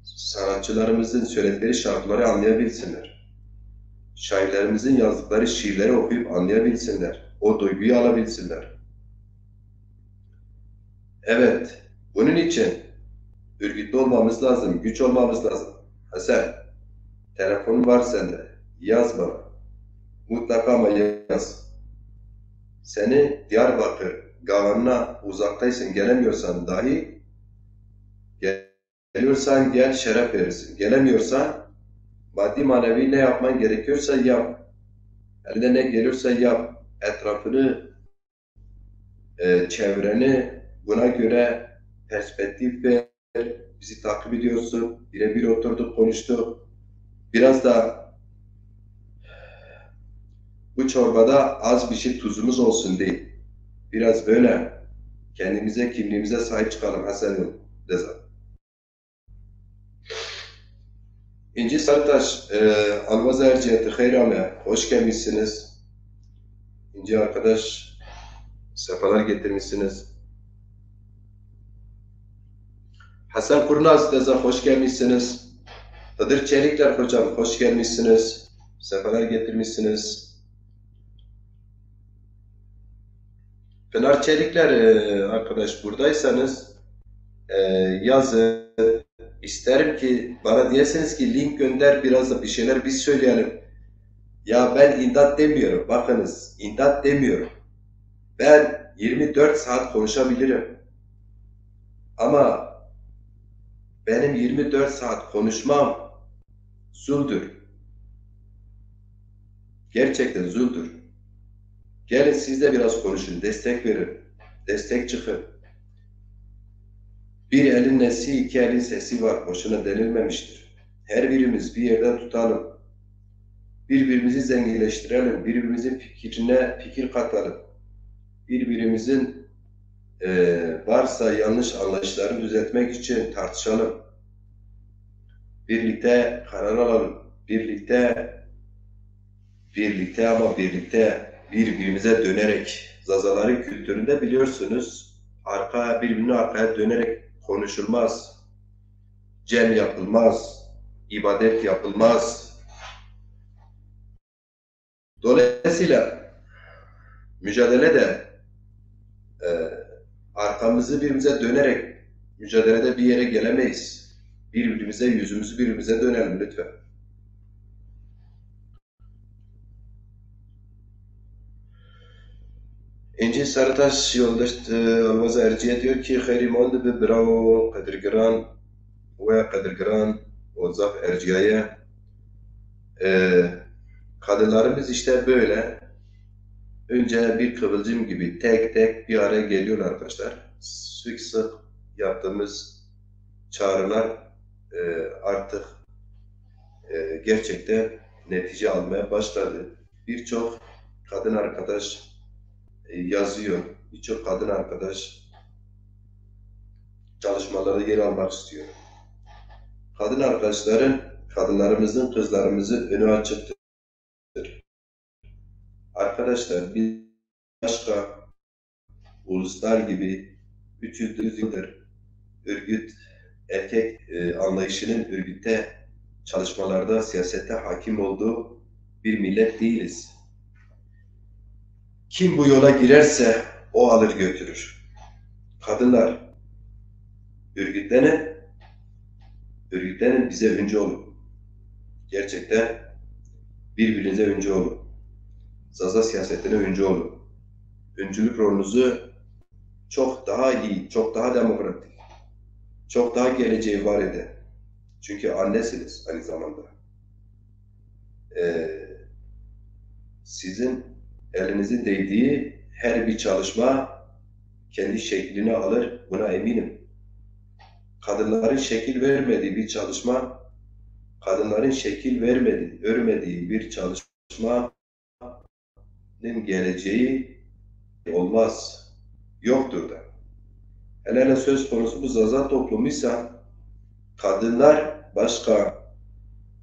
sanatçılarımızın söyledikleri şarkıları anlayabilsinler. Şairlerimizin yazdıkları şiirleri okuyup anlayabilsinler. O duyguyu alabilsinler. Evet, bunun için örgütlü olmamız lazım, güç olmamız lazım. Hasan, telefonum var sende. Yaz bana. Mutlaka ama yaz. Seni Diyarbakır Gavan'ına uzaktaysın, gelemiyorsan dahi, geliyorsan gel, şeref verirsin. Gelemiyorsan maddi manevi ne yapman gerekiyorsa yap. Elinde ne geliyorsa yap. Etrafını, e, çevreni buna göre perspektif ver. Bizi takip ediyorsun. Birebir oturduk, konuştuk. Biraz da bu çorbada az bir şey tuzumuz olsun diye. Biraz böyle kendimize, kimliğimize sahip çıkalım Hasan Reza. İnci Sarıtaş, e, Alvaz Erciyes'i hayır ame, hoş gelmişsiniz. İnci arkadaş, sefalar getirmişsiniz. Hasan Kurnaz Deza, hoş gelmişsiniz. Hıdır Çelikler hocam, hoş gelmişsiniz. Sefalar getirmişsiniz. Pınar Çelikler, e, arkadaş, buradaysanız, e, yazın. İsterim ki bana diyesiniz ki link gönder, biraz da bir şeyler biz söyleyelim. Ya ben imdat demiyorum, bakınız, imdat demiyorum. Ben yirmi dört saat konuşabilirim. Ama benim yirmi dört saat konuşmam zuldür. Gerçekten zuldür. Gelin siz de biraz konuşun, destek verin, destek çıkın. Bir elin nesi, iki elin sesi var, boşuna denilmemiştir. Her birimiz bir yerden tutalım. Birbirimizi zenginleştirelim, birbirimizin fikrine fikir katalım. Birbirimizin, e, varsa yanlış anlayışlarını düzeltmek için tartışalım. Birlikte karar alalım. Birlikte, birlikte ama birlikte birbirimize dönerek, Zazaların kültüründe biliyorsunuz, arka, birbirine arkaya dönerek konuşulmaz. Cem yapılmaz, ibadet yapılmaz. Dolayısıyla mücadelede, e, arkamızı birbirimize dönerek mücadelede bir yere gelemeyiz. Birbirimize, yüzümüzü birbirimize dönelim lütfen. İnci Sarıtaş yoldaş, e, Alvaz Erciye diyor ki, xeyrî mond bi, bravo, Qedirgiran ve Qedirgiran, o zaf erciyaye. E, kadınlarımız işte böyle. Önce bir kıvılcım gibi tek tek bir araya geliyor arkadaşlar. Sık sık yaptığımız çağrılar, e, artık, e, gerçekten netice almaya başladı. Birçok kadın arkadaş, e, yazıyor. Birçok kadın arkadaş çalışmalarda yer almak istiyor. Kadın arkadaşların, kadınlarımızın, kızlarımızın önü açıktır. Arkadaşlar, biz başka uluslar gibi üç yüz yıldır örgüt, erkek, e, anlayışının örgütte, çalışmalarda, siyasette hakim olduğu bir millet değiliz. Kim bu yola girerse o alır götürür. Kadınlar, örgütlenin, örgütlenin, bize öncü olun. Gerçekten birbirinize öncü olun. Zaza siyasetine öncü olun. Öncülük rolünüzü çok daha iyi, çok daha demokratik, çok daha geleceği var eden. Çünkü annesiniz aynı zamanda. Ee, Sizin elinizin değdiği her bir çalışma kendi şeklini alır, buna eminim. Kadınların şekil vermediği bir çalışma, kadınların şekil vermediği, örmediği bir çalışma geleceği olmaz, yoktur da. Hele hele söz konusu bu Zaza toplumuysa, kadınlar başka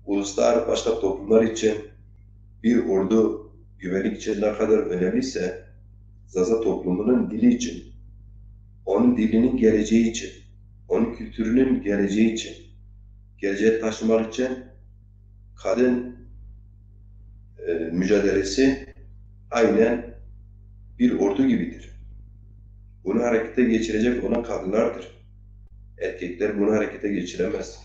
uluslar, başka toplumlar için bir ordu güvenlik için ne kadar önemliyse, Zaza toplumunun dili için, onun dilinin geleceği için, onun kültürünün geleceği için, geleceğe taşımak için kadın e, mücadelesi aynen bir ordu gibidir. Bunu harekete geçirecek olan kadınlardır. Erkekler bunu harekete geçiremez.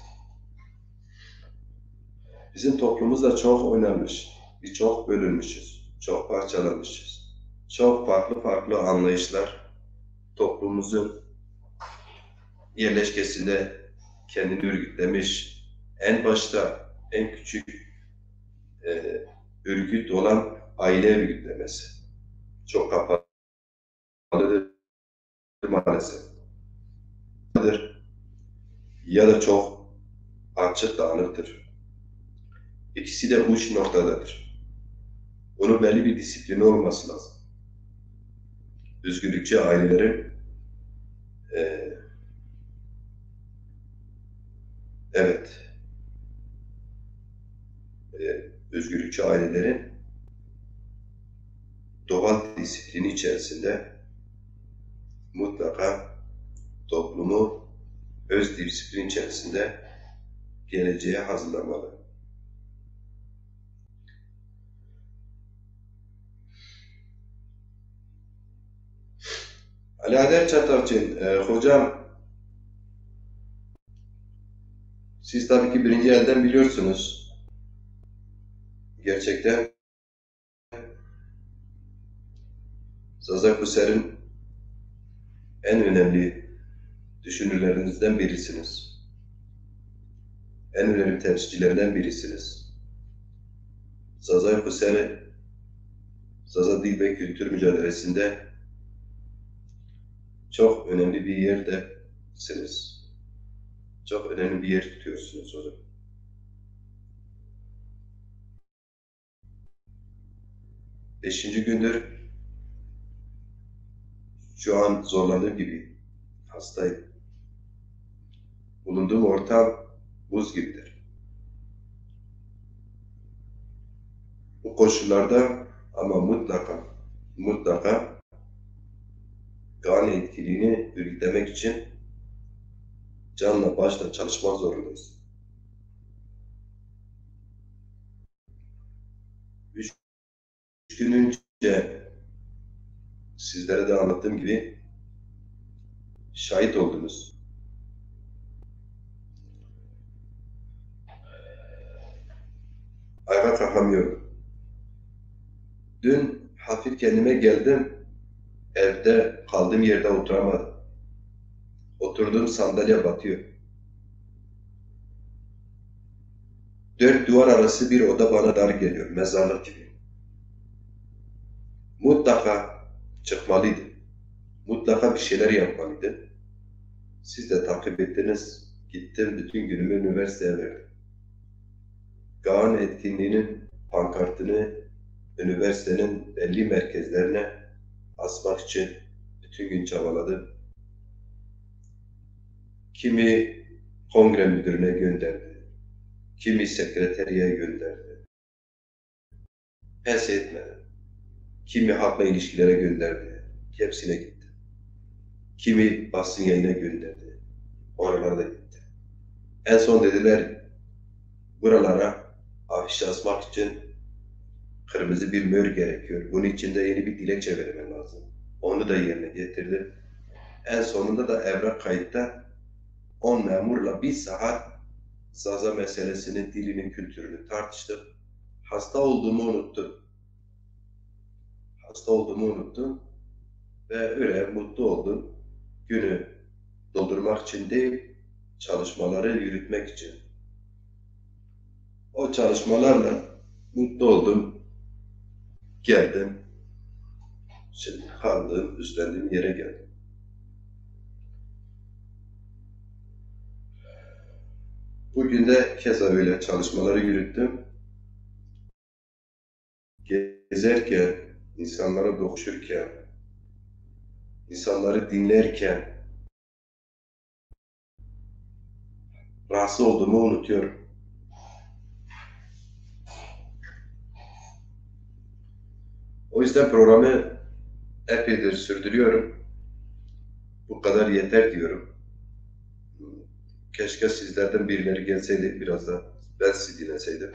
Bizim toplumumuz da çok oynanmış. Biz çok bölünmüşüz. Çok parçalanmışız. Çok farklı farklı anlayışlar toplumumuzun yerleşkesinde kendini örgütlemiş. En başta en küçük e, örgüt olan aile örgütlemesi. Çok kapalıdır maalesef. Ya da çok açık dağınıktır. İkisi de uç noktadadır. Bunun belli bir disiplini olması lazım. Özgürlükçü ailelerin e, evet e, özgürlükçü ailelerin doğal disiplini içerisinde mutlaka toplumu öz disiplin içerisinde geleceğe hazırlamalı. Ali Ader Çatakçı, e, hocam, siz tabii ki birinci elden biliyorsunuz. Gerçekten Zaza Kuser'in en önemli düşünürlerinizden birisiniz. En önemli temsilcilerinden birisiniz. Zaza Kuser'i Zaza dil ve kültür mücadelesinde çok önemli bir yerdesiniz. Çok önemli bir yer tutuyorsunuz hocam. Beşinci gündür şu an zorlandığım gibi hastayım. Bulunduğum ortam buz gibidir. Bu koşullarda ama mutlaka, mutlaka Kaan etkinliğini örgütlemek için canla başla çalışmak zorundayız. Üç gün önce sizlere de anlattığım gibi şahit oldunuz. Ayağa kalkamıyorum. Dün hafif kendime geldim. Evde kaldığım yerde oturamadım. Oturduğum sandalye batıyor. Dört duvar arası bir oda bana dar geliyor, mezarlık gibi. Mutlaka çıkmalıydım. Mutlaka bir şeyler yapmalıydım. Siz de takip ettiniz. Gittim, bütün günümü üniversiteye verdim. Kaan etkinliğinin pankartını üniversitenin belli merkezlerine asmak için bütün gün çabaladım. Kimi kongre müdürüne gönderdi, kimi sekreteriye gönderdi. Pes etmedi. Kimi halkla ilişkilere gönderdi, hepsine gitti. Kimi basın yayına gönderdi, oralara da gitti. En son dediler, buralara afiş asmak için kırmızı bir mör gerekiyor. Bunun için de yeni bir dilekçe vermen lazım. Onu da yerine getirdim. En sonunda da evrak kayıtta on memurla bir saat Zaza meselesini, dilini, kültürünü tartıştık. Hasta olduğumu unuttum. Hasta olduğumu unuttum. Ve öyle mutlu oldum. Günü doldurmak için değil, çalışmaları yürütmek için. O çalışmalarla mutlu oldum. geldim. Şimdi kaldığım, üstlendiğim yere geldim. Bugün de keza öyle çalışmaları yürüttüm. Gezerken, insanlara dokuşurken, insanları dinlerken rahatsız olduğumu unutuyorum. O yüzden programı epeydir sürdürüyorum. Bu kadar yeter diyorum. Keşke sizlerden birileri gelseydi, biraz da ben sizi dinleseydim.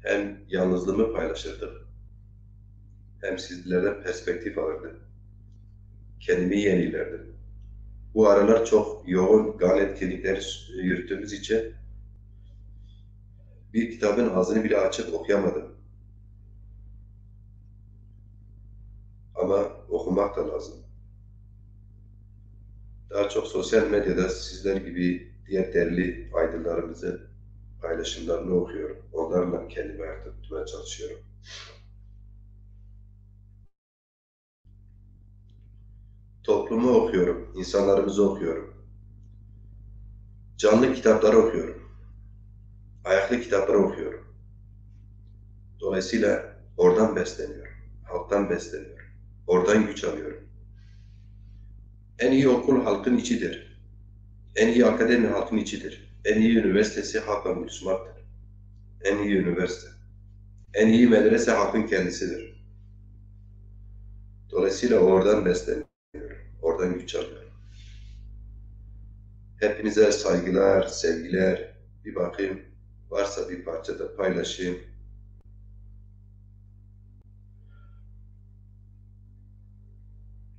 Hem yalnızlığımı paylaşırdım, hem sizlerden perspektif alırdım. Kendimi yenilerdim. Bu aralar çok yoğun GAN etkinlikleri yürüttüğümüz için bir kitabın ağzını bile açıp okuyamadım. Ama okumak da lazım. Daha çok sosyal medyada sizler gibi diğer değerli aydınlarımızın paylaşımlarını okuyorum. Onlarla kendimi ayakta tutmaya çalışıyorum. Toplumu okuyorum, insanlarımızı okuyorum. Canlı kitapları okuyorum. Ayaklı kitapları okuyorum. Dolayısıyla oradan besleniyorum. Halktan besleniyorum. Oradan güç alıyorum. En iyi okul halkın içidir. En iyi akademi halkın içidir. En iyi üniversitesi halkla buluşmaktır. En iyi üniversite. En iyi medrese halkın kendisidir. Dolayısıyla oradan besleniyorum. Oradan güç alıyorum. Hepinize saygılar, sevgiler. Bir bakayım, varsa bir parça da paylaşayım.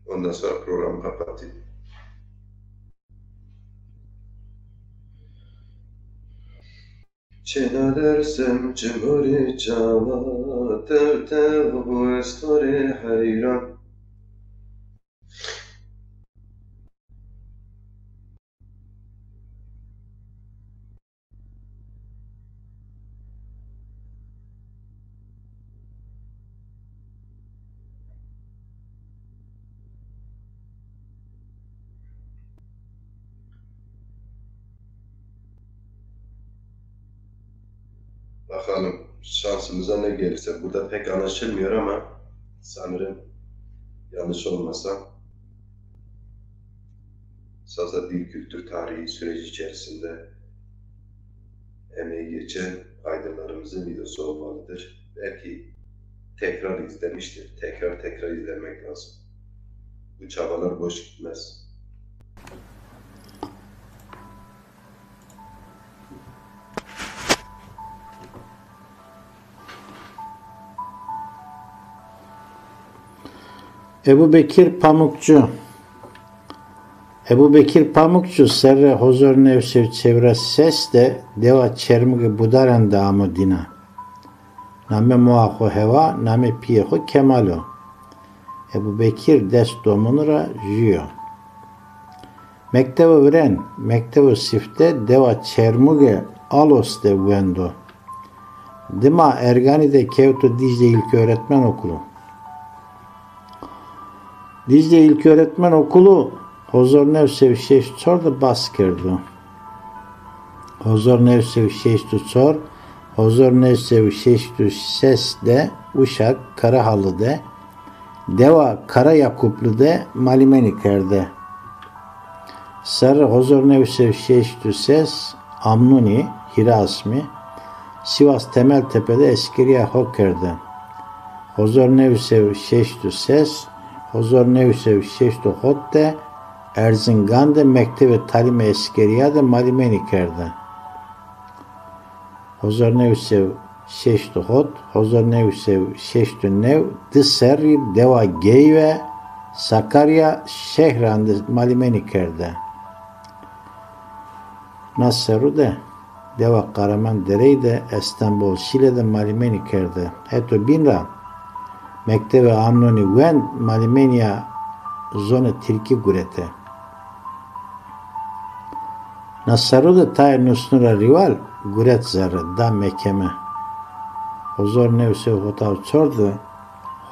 Ondan sonra programı kapatayım. Çêna dersem cimurî çawa, tew tew bû ez to rê heyran. Bakalım şansımıza ne gelirse. Burada pek anlaşılmıyor ama sanırım yanlış olmasam Zaza dil kültür tarihi süreci içerisinde emeği geçen aydınlarımızın videosu olmalıdır. Belki tekrar izlemiştir. Tekrar tekrar izlemek lazım. Bu çabalar boş gitmez. Ebu Bekir Pamukçu. Ebu Bekir Pamukçu serrê hozor new sey çewres ses de dewa Çermugê Budaren de amo dîna. Namê moa xo Hewa, namê pîyê xo Kemal o. Ebu Bekir des domonu ra jû yo. Mektevo viren, mektevo sifte dewa Çermugê Alos de wendo. Dima Erganî de kewto Dicle İlköğretmen Okulu. Dicle İlköğretmen Okulu hozor new sey û şeşt û çor de bas kerdo. Hozor new sey û şeşt û çor, hozor new sey û şeşt û ses de Uşak, Karahalı de, dewa Karayakuplu de malimenî kerde. Serrê hozor new sey û şeşt û ses Amnunî, Hîrasmî, Sivas Temeltepe de eskerîya xo kerde. Hozor new sey û şeşt û ses, hozor new sey û şeşt û hot de Erzingan de mektebê talîmê eskerîya de malimenî kerde. Hozor new sey û şeşt û hot, hozor new sey û şeşt û new di serrî dewa Geyve, Sakarya, Şehran de malimenî kerde. Na serru de dewa Kahramanderey de, Estenbol, Şîle de malimenî kerde. Heto bîn ra mektevê Amnunî wend, malimenîya zonê tirkî gurete. Na serru de tayê nusnû ra rîwal guret zerre, da mekeme. Hozor new sey hota û çor de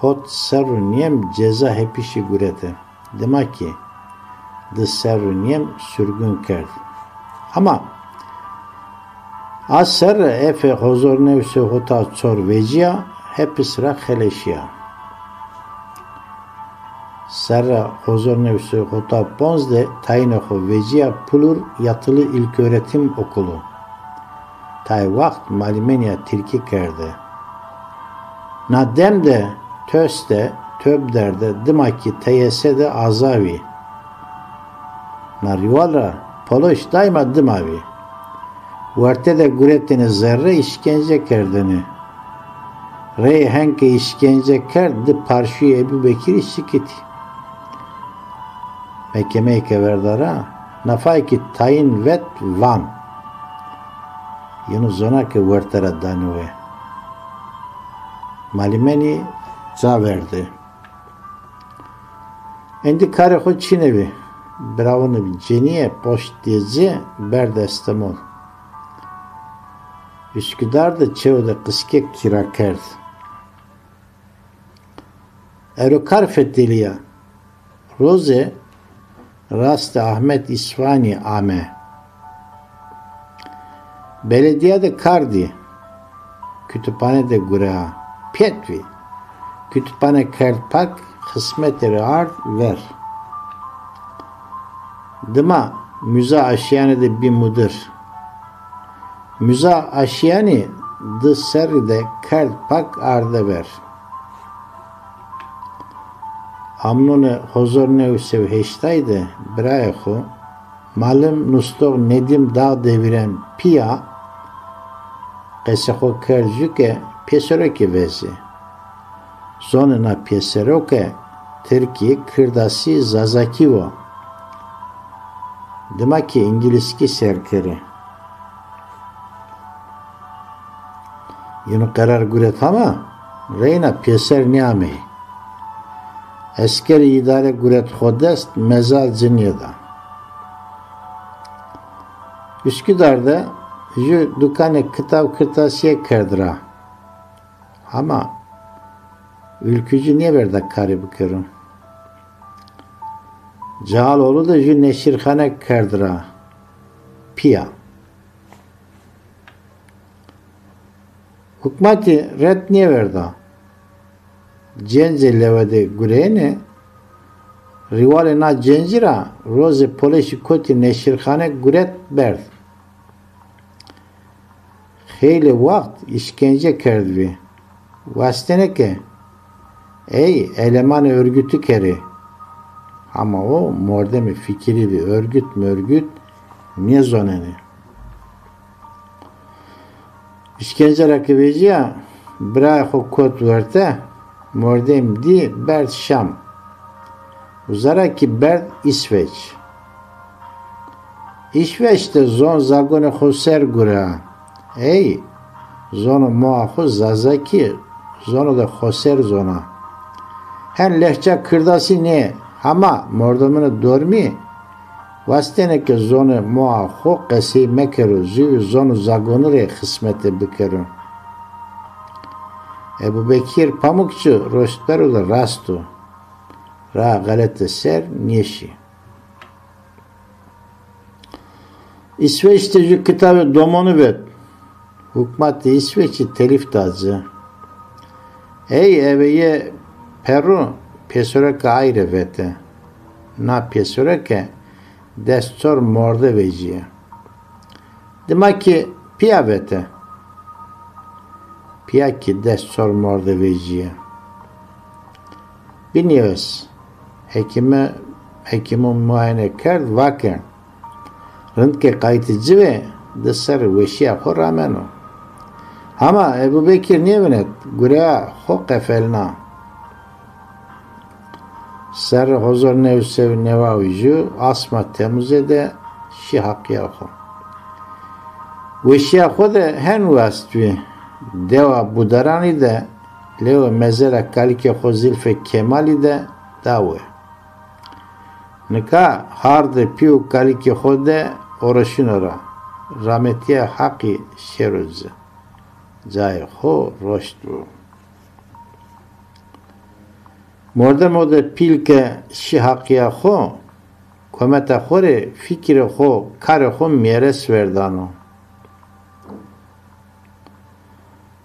hot serr û nîyem ceza hepîşî gurete. Dima kî di serr û nîyem surgun kerd. Ama a serre efê hozor new sey hota çor vecîya, hepis ra xeleşîya. Serra hozor new sey hota ponz de tayînê xo vecîya Pulur Yatılı İlköğretim Okulu. Tay waxt malîmenîya tirkî kerde. Na dem de töste, töb derde, dima kî T Y S de aza vî. Na rîwal ra Poloş daîma dima vî. Werte de guretêne zerre, îşkence kerdêne. Reyê hen ke îşkence kerd, di parşûyê Ebû Bekirî şikitî. Mehkemeyê ke verda ra, nafayê kî tayîn vet van. Yeno zona ke werte ra danê we. Malîmenî ca verde. Endî karê xo çinê vî. Birawunê cenîye poştê ci berd Estemol. Üsküdar de çewe de qiskek kîra kerd. Ero kar fetelîya. Roze rastê Ahmet İsfahanî ame. Beledîya de kar dî. Kütüphane de gurea. Pêt vî. Kütüphane kerd pak, xismetê rê ard ver. Dima muza aşîyanê de bî mudir. Muza aşîyanî di serrî de kerd pak arde ver. Amnonê hozor new sey û heştay de birayê xo, malim nustog Nedim Dağdeviren pîya, qesê xo kerd jû ke pêseroke vezê. Zonê na pêseroke tirkî, kirdasî, zazakî wo. Dima kî îngilizkî ser kerê. Yeno qerar guret ama reyna pêser nêameyî. Eskerê îdare guret xo dest, mezal ci nêda. Üsküdar de jû dukanê kitab kirtasîye kerd ra. Hama Ülkücü nêverda karê bikero. Cağaloğlu de jû neşîrxane kerd ra. Pîya. Hukmatî ret nêverda. Cencê lewe de gureyêne, rîwalê na cencî ra rozê poleşî kotî neşîrxane guret berd. Xeylê waxt îşkence kerdbî. Wastêne ke ey elemanê örgütû kerê. Hama o mordemê fikirî bî, örgüt mörgüt nêzonenê. Îşkence ra ke vecîya, birayê xo kot werte, mordem dî berd Şam. Uza ra kî berd Îsveç. Îsveç de zon zagonê xo ser gurea. Ey, zono moa xo zazakî, zono de xoser zona. Hen lehça kirdasî nê, hama mordomunê dormî wastêne ke zonê moa xo qesey mekero, zû zono zagonî rê xismete bikero. Ebubekir Pamukçu roştbero de rast o. Raa xelete ser nêşî. Îsveç de jû kitabê domonî vet. Hukmatê Îsveçî telîf da ci. Ey eve yê perro pêsereke ayre vete. Na pêsereke des çor morde vecîye. Dima kî pîya vete. Pîya kî des çor morde vecîye. Binêwes, hekîme, hekîmû muayene kerd, vake, rind ke qaytê ci vê, di serrî weşîya xo rameno. Hama Ebubekir nêvinet, gureya xo qefelna. Serrê hozor new sey û newa û jû asma Temuzê de şî haqîya xo. Weşîya xo de hen wastbî. Dewa Budaranî de lewê mezela kalikê xo Zilfê Kemalî de dawe. Nika hardê pî û kalikê xo de oroşîno ra. Rametîya Haqî şêro ci. cayê xo roşt bo. Mordemo de pîl ke şî haqîya xo, kometa xo rê, fikirê xo, karê xo mîyeres verdano.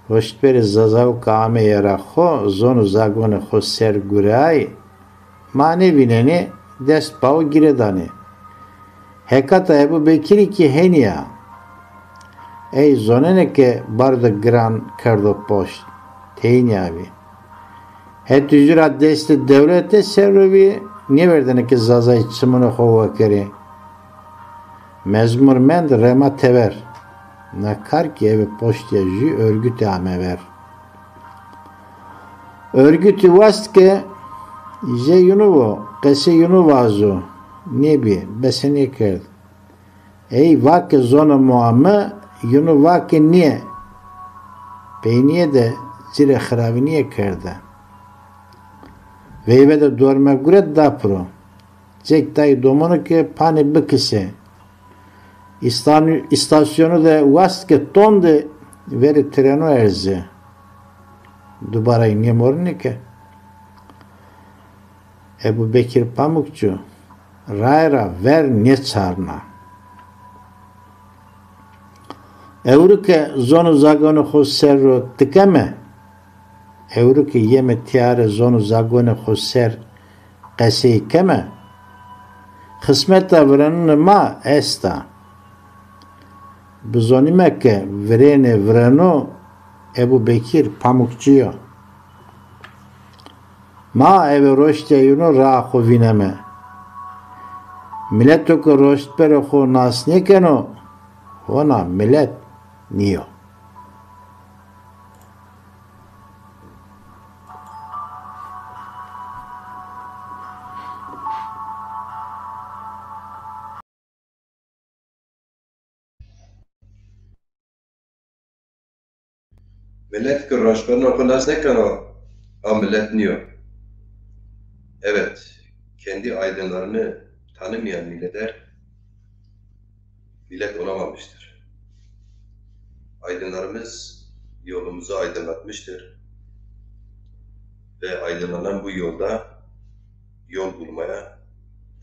Roştberê Zazayo ke ameyê ra xo, zon û zagonê xo ser gureayê, ma nêvînenê, dest pawo gîredanê. Hekata Ebû Bekirî kî henî ya. Ey zonenê ke bardo giran kerdo poşt, teyînî avî. Hetê jû ra destê dewlete ser ro vî, nêverdêne ke Zazayî çimunê xo wekerê. Mezmur mend rema tever. Na kar kî eve poştîya jû örgütî ame ver. Örgütî wast ke jê yunu vo, qesê yunu vazo, nêbî, bese nêkerd. Ey va ke zonê ma mi, yunu va ke nîye. Peynîye de ci rê xiravînîye kerde. Veyve de dorme guret da piro. Cek dayî domonu ke panê bikise. Îstan-, îstasyonu de wast ke tondê verê treno erze. Dubarayî nêmorinê ke. Ebû Bekir Pamukçu raye ra ver nêçarna. Ewro ke zon û zagonê xo ser ro tikeme, ewro ke yeme tîyare zon û zagonê xo ser qesey keme, xismeta virenunê ma esta. Bizonîme ke virênê vireno Ebû Bekir Pamukçî yo. Ma eve roştîya yunu raa xo vîneme. Mileto ke roştberê xo nas nêkeno, hona milet nîyo. Milet ki roştberna xo nas nêkeno, a milet nîyo. Evet, kendi aydınlarını tanımayan milleter millet olamamıştır. Aydınlarımız yolumuzu aydınlatmıştır ve aydınlanan bu yolda yol bulmaya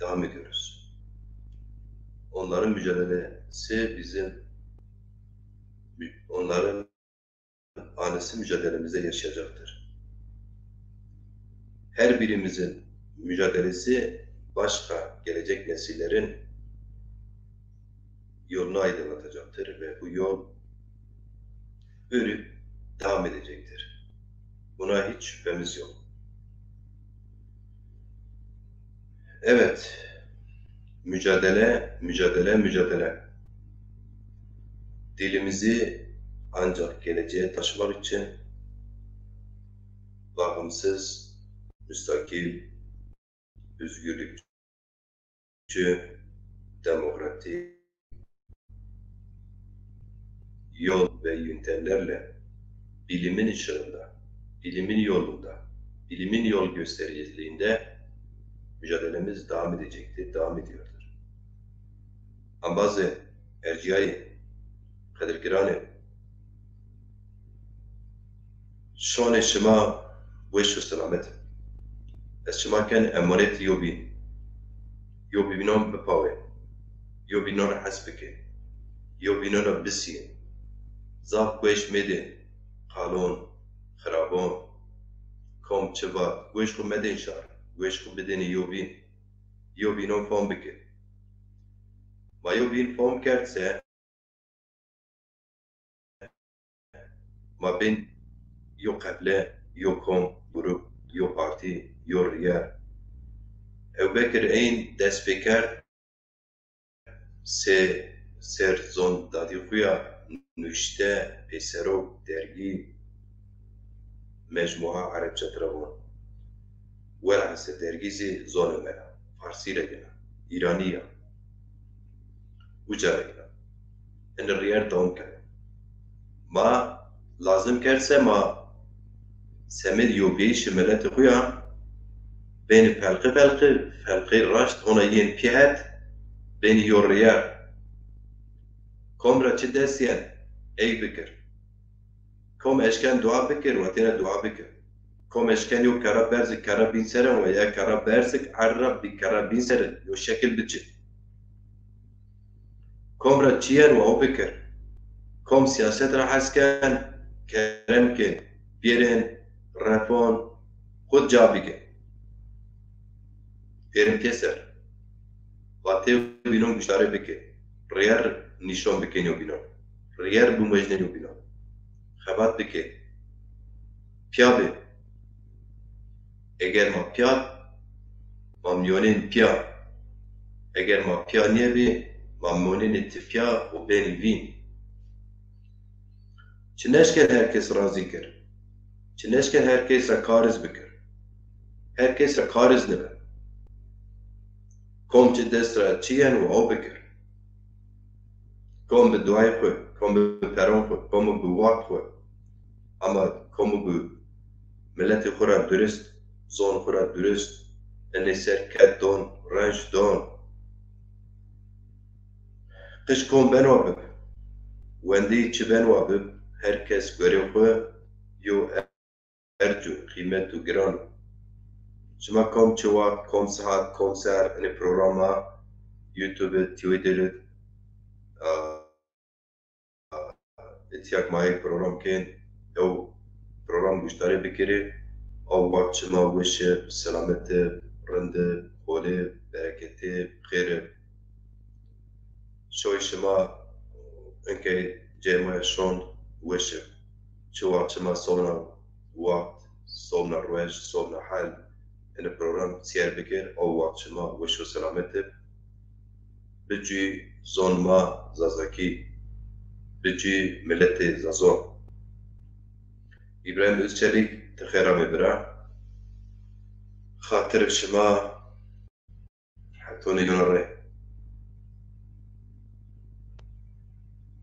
devam ediyoruz. Onların mücadelesi bizim, onların anısı mücadelemizde yaşayacaktır. Her birimizin mücadelesi başka gelecek nesillerin yolunu aydınlatacaktır ve bu yol örüp devam edecektir. Buna hiç şüphemiz yok. Evet, mücadele, mücadele, mücadele. Dilimizi ancak geleceğe taşımak için bağımsız, müstakil, özgürlükçü, demokratik yol ve yöntemlerle bilimin ışığında, bilimin yolunda, bilimin yol göstericiliğinde mücadelemiz devam edecektir, devam ediyordur. Embazê erciyayê qedirgiranê, şonê şima weş û selamet. Ez şima ken emanetî yobîn. Yobînon bipawê. Yobînon hes bike. Yobînon ra bisîyê. Zaf gueş mêdê qalon, xirabon, kom çi vat, gueş xwu medên şar, gueş xwu bidênê yobîn. Yobînon fam bike. Ma yobîn fam kerd se, ma bên yo qeble, yo kom, grup, yo partî, yo rîyer. Ew Bekir Eyn dest pê kerd, sê ser zon dadî xwu ya nuşte, peyserok, dergî, mecmua erebçe tira von. Welhasıl dergî zî zonê me ya, farsî ra yena, îranî ya. Uca ra yena. Ene rîyer dewam keno. Ma lazim kerd se ma semedê yobîyayîşê miletê xwu ya bênê felqî felqî, felqî raşt hona yên pî het, bênê yo rîyer. Kom ra çi dest yen, ey bikir. Kom eşken dua bikir, wa têne dua bikir. Kom eşken yo kerra berzik kerra bîn seren, wa ya kerra berzik erra bî kerra bîn seren yo şekil biçi. Kom ra çiyen wa o bikir. Kom siyaset ra hes ken, kerem ken, bêrên, refon, xud ca bike. Pêrin pêser. Vatê bînon guştarê bike. Rêyer nîşon bikenî yo bînon. Rêyer bimojnenî yo bînon. Xebat bike. Pîya bê. Eger ma pîya, ma mîyonên pîya. Eger ma pîya nêbê, ma monenê tifya û benî vîn. Çi neşken her kes razî kir. Çi neşken her kes ra kariz bikir. Her kes ra kariz nibe. Kom çi dest ra çi yeno aw bikir. Kom bi duayê xwu, kom bi peron xwu, kom bi waxt xwu. Ama kom bi miletê xwu ra durist, zon xwu ra durist, enê ser ked don, renc don. Qij kom ben wa bib, wendî çi ben wa bib, her kes gorê xwu yo erc û qîmet û giran o. Şima kom çi waxt, kom sihat, kom ser enê programa YouTube, Twitter, a, îtyak ma yek program kên, ew program guştarê bikirê, ew waxt şima weş ib, selamet ib, rind ib, xolê, bereketê, xêr ib. Şoy şima inkey cê ma şond weş ib. Çi waxt şima sona waxt, sona ruej, sona hel, enê program sîyer bikir, ew waxt şima weş û selamet ib. Bi cû zon ma Zazakî, bi cû miletê Zazon. Îbrahîm Ozçelîk, ti xêr amê bira. Xatir şima hetonê yona rê.